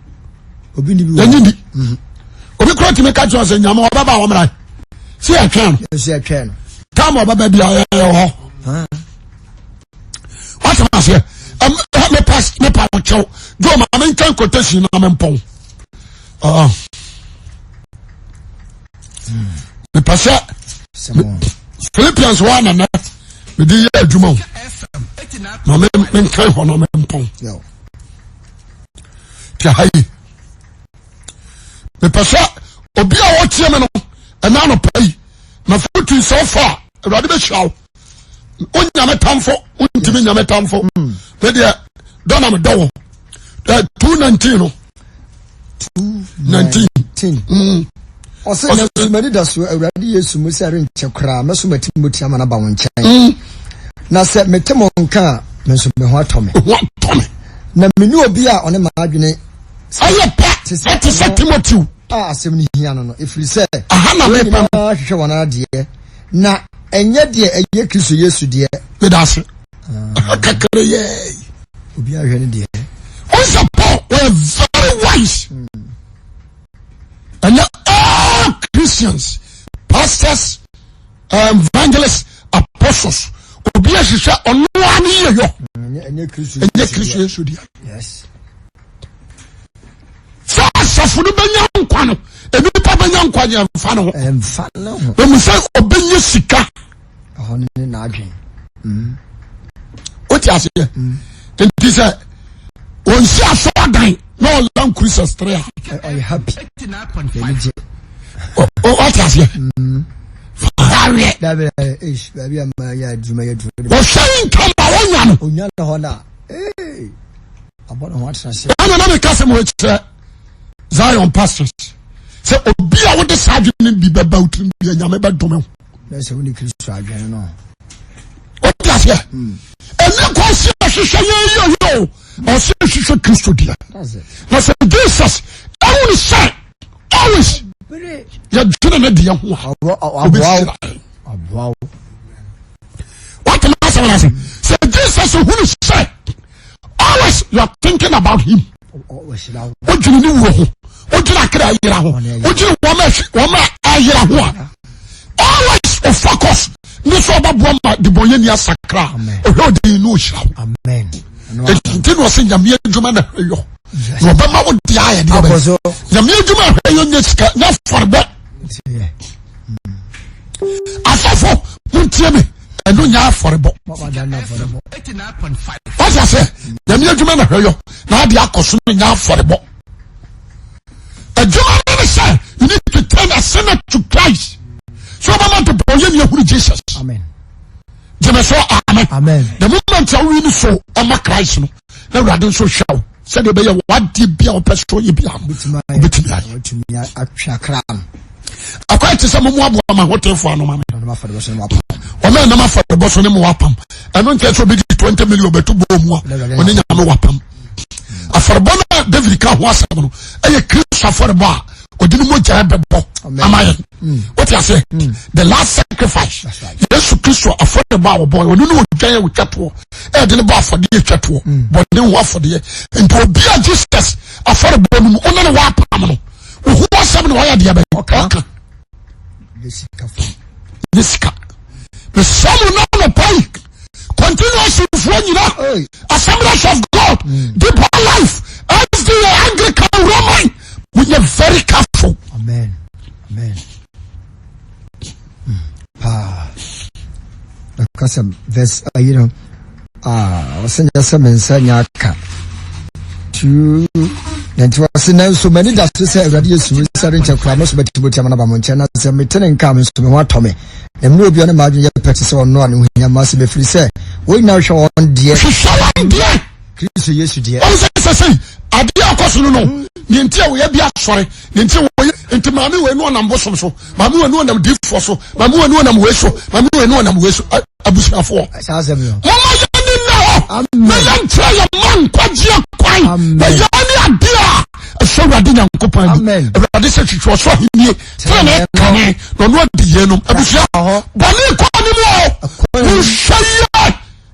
obi ni bi wɔ yɛnye ni mhm. obi kura tumi ka kyerɛ sɛ nyame ɔbɛba a ɔmmra sɛ yɛtwɛn no sɛ yɛtwɛn no tam ɔbɛba bi a yɛyɛ hɔ watena aseɛ mepa mepa kyɛw jo ma menka quotation na mempɔn mepɛ sɛ Philippians hɔ anana mede yɛ adwuma o ma menkan hɔ na mempɔn nti ha yi mepɛ sɛ obi a ɔtie me no ɛna anɔpa yi mafotu sɛ ɔfa a awurade bɛhyira wo wonyame tamfo wontumi nyame tamfo hmm. me deɛ dɔ na medɔ wɔ 219 no 19 hmm. ɔsɛ nanso m'ani da so awurade yesu mu sɛ renkyɛ koraa mɛsoma timothy ama no aba wo nkyɛn hmm. na sɛ mete mo nka a me nso me ho atɔ me na mene obi a ɔne m'adwene ɛyɛ pɛ ɛte sɛ timothy a asɛm no hia no no ɛfiri sɛ wɔn nyinaa hwehwɛ wɔn adeɛ Na ɛnyɛ deɛ ɛyɛ Kristo Yesu deɛ. Meda ase. Ah. Kakra yɛ. Obi ahwɛ ne deɛ. Wọ́n sɛ Paul wɔyɛ very wise. Ɛnyɛ all Christians, pastors, evangelists, apostles. Obi ahwehwɛ ɔno ara ne yie yɔ. Ɛnyɛ Kristo Yesu deɛ. Yes. Sɛ asafo no bɛnya nkwa no, nnipa bɛnya nkwa deɛ mfa ne ho. Ɛmfa ne ho. Ɛmu sɛ ɔbɛnya sika. Ɛhɔ no ne n'adwen. Mm. Wote aseɛ? Mm. Nti sɛ ɔnsi asɔɔdan na ɔla cruises tere a. Ɔyɛ happy. N'ani gye. Wote aseɛ? Mm. Fareɛ. Dabi eish baabi a ma yɛ adwuma yɛ adwuma. Ɔhwɛ nkama ɔnya no. Ɔnya no hɔ na. Ee. Abɔ ne ho atena ase. Ɛna na meka sɛ mo kyerɛ Zion pastors sɛ obi a wode saa adwene no bi bɛba wo tirim bia Nyame bɛdome wo. Na sɛ wone Kristo adwene no. Wote aseɛ? Hmm. Ɛne kwan sɛ ɛhwehwɛ yɛn yɛ yɛ o ɔsɛ ɛhwehwɛ Kristo deɛ. Na sɛ Jesus ɛwo ne sɛ always yɛdwene ne deɛ ho a obɛhyira. Wote ma asɛm no ase sɛ Jesus hunu sɛ always you are thinking about him wodwene ne wuo ho wodwene akra ayera ho wodwene wɔn a ayera ho a always o focus ne sɛ ɔbɛboa ma debɔnyɛni asakra ɔhwɛ ɔdin ne ɔhyira wo nti na ɔsɛ nyame adwuma na hwɛ yɔ na ɔbɛma wo deɛ ayɛ deɛ bɛyɛ nyame adwuma hwɛ yɔ nyɛ sika nyɛ afɔrebɔ asɔfo montie me ɛno nyɛ afɔrebɔ wọ́n sɛ nyame adwuma na hwɛ yɔ na adi akɔ so no nyɛ afɔrebɔ adwuma no ne sɛ you need to turn a sinner to Christ so ɔbɛma de bɔ yɛ ni ehuru Jesus gyeme so amen the moment a woyi ni so ɔma Christ no na awurade nso hwɛ wo sɛdeɛ ɛbɛyɛ wadeɛ bi a wɔpɛ so yɛ bia no wobɛtumi ayɛ akwan te sɛ momoaboa ma hotefoɔ ano ma me ɔma ɛnam afɔrebɔ so ne mo apam ɛno nkyɛ sɛ obɛdi 20 million bɛto bɔɔ mu a ɔne nyame wapam afɔrebɔ no a david ka ho asɛm no ɛyɛ kristo afɔrebɔ a ɔde ne mogya bɛbɔ ama yɛn mm. wote aseɛ mm. the last sacrifice yesu kristo afɔrebɔ a wɔbɔ ɔno ne odwan a wɔtwa toɔ ɛde ne bɔ afɔdeɛ twa toɔ mm. bɔne ho afɔdeɛ nti obi a jesus afɔrebɔ no mu ɔne ne wɔapam no wohu asɛm na ɔyɛ deɛ bɛyɛ ɔka ne sika mesrɛ mo na nɔpa yi continuous foɔ nyina assemblies of god mm. deeper life sda anglican roman monyɛ very careful amen amen paa ɛka sɛ verse ayi no ah ɔsɛ nyɛ sɛ me nsa nya aka tu nanti ɔsɛ nanso m'ani da so sɛ awurade yesu nsa renkyɛ koraa mɛso bɛte timoti ama no aba mo nkyɛn na sɛ mete ne nka a me nso me ho atɔ me na mene obi a ɔne m'adwene yɛ pɛ te sɛ ɔno a ne ho hia ma sɛ mefiri sɛ wɔn nyinaa hwehwɛ wɔn deɛ hwehwɛ wɔn deɛ kristo yesu deɛ wɔn sɛ sɛ sɛ adeɛ akɔ so no no ne nti a wɔyɛ bi asɔre ne nti a wɔyɛ. Nti maame wei no ɔnam bosom so, maame wei no ɔnam diifoɔ so, maame wei no ɔnam wei so, maame wei no ɔnam wei so. Abusuafoɔ, moma yɛni nna hɔ na yɛnkyerɛ yɛn ma nkwagyeɛ kwan na yɛne adeɛ a ɛsɛ Awurade Nyankopɔn ani. Awurade sɛ hwehwɛ ɔsoro ahennie tenenee kane na ɔno adi yeinom. Abusua, bɔne kɔ anim o, monhwɛ yie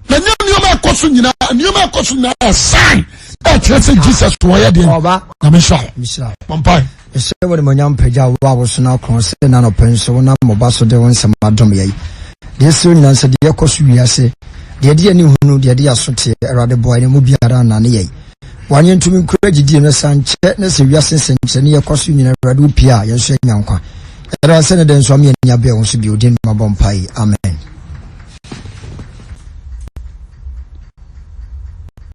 na nyɛ nneɛma ɛkɔ so nyinaa, nneɛma ɛkɔ so nyinaa ɛsan ɛkyerɛ sɛ Jesus wɔyɛ deɛ. Nyame nhyira wo. Mpae. Yɛsrɛ wo animuonyam pagya wo a woso no akorɔn sɛ na anɔpa yi nso wonam wo ba so de wo nsɛm adom yɛn. Deɛ ɛsrɛ wo nyinaa sɛ deɛ ɛkɔ so wiase, deɛ ɛde yɛn ani hunu, deɛ ɛde yɛn aso teɛ, Awurade boa yɛn mu biara nnane yɛn. Boa yɛn ntumi nkura gyidie no sɛ ankyɛ na sɛ wiase nsɛnkyerɛnne yɛ kɔ so nyinaa Awurade wo pie a yɛn nso yɛanya nkwa. Yɛda wo ase ne dɛ nso ama yɛn ani abere wo so bio. Din mabɔ mpae. Amen.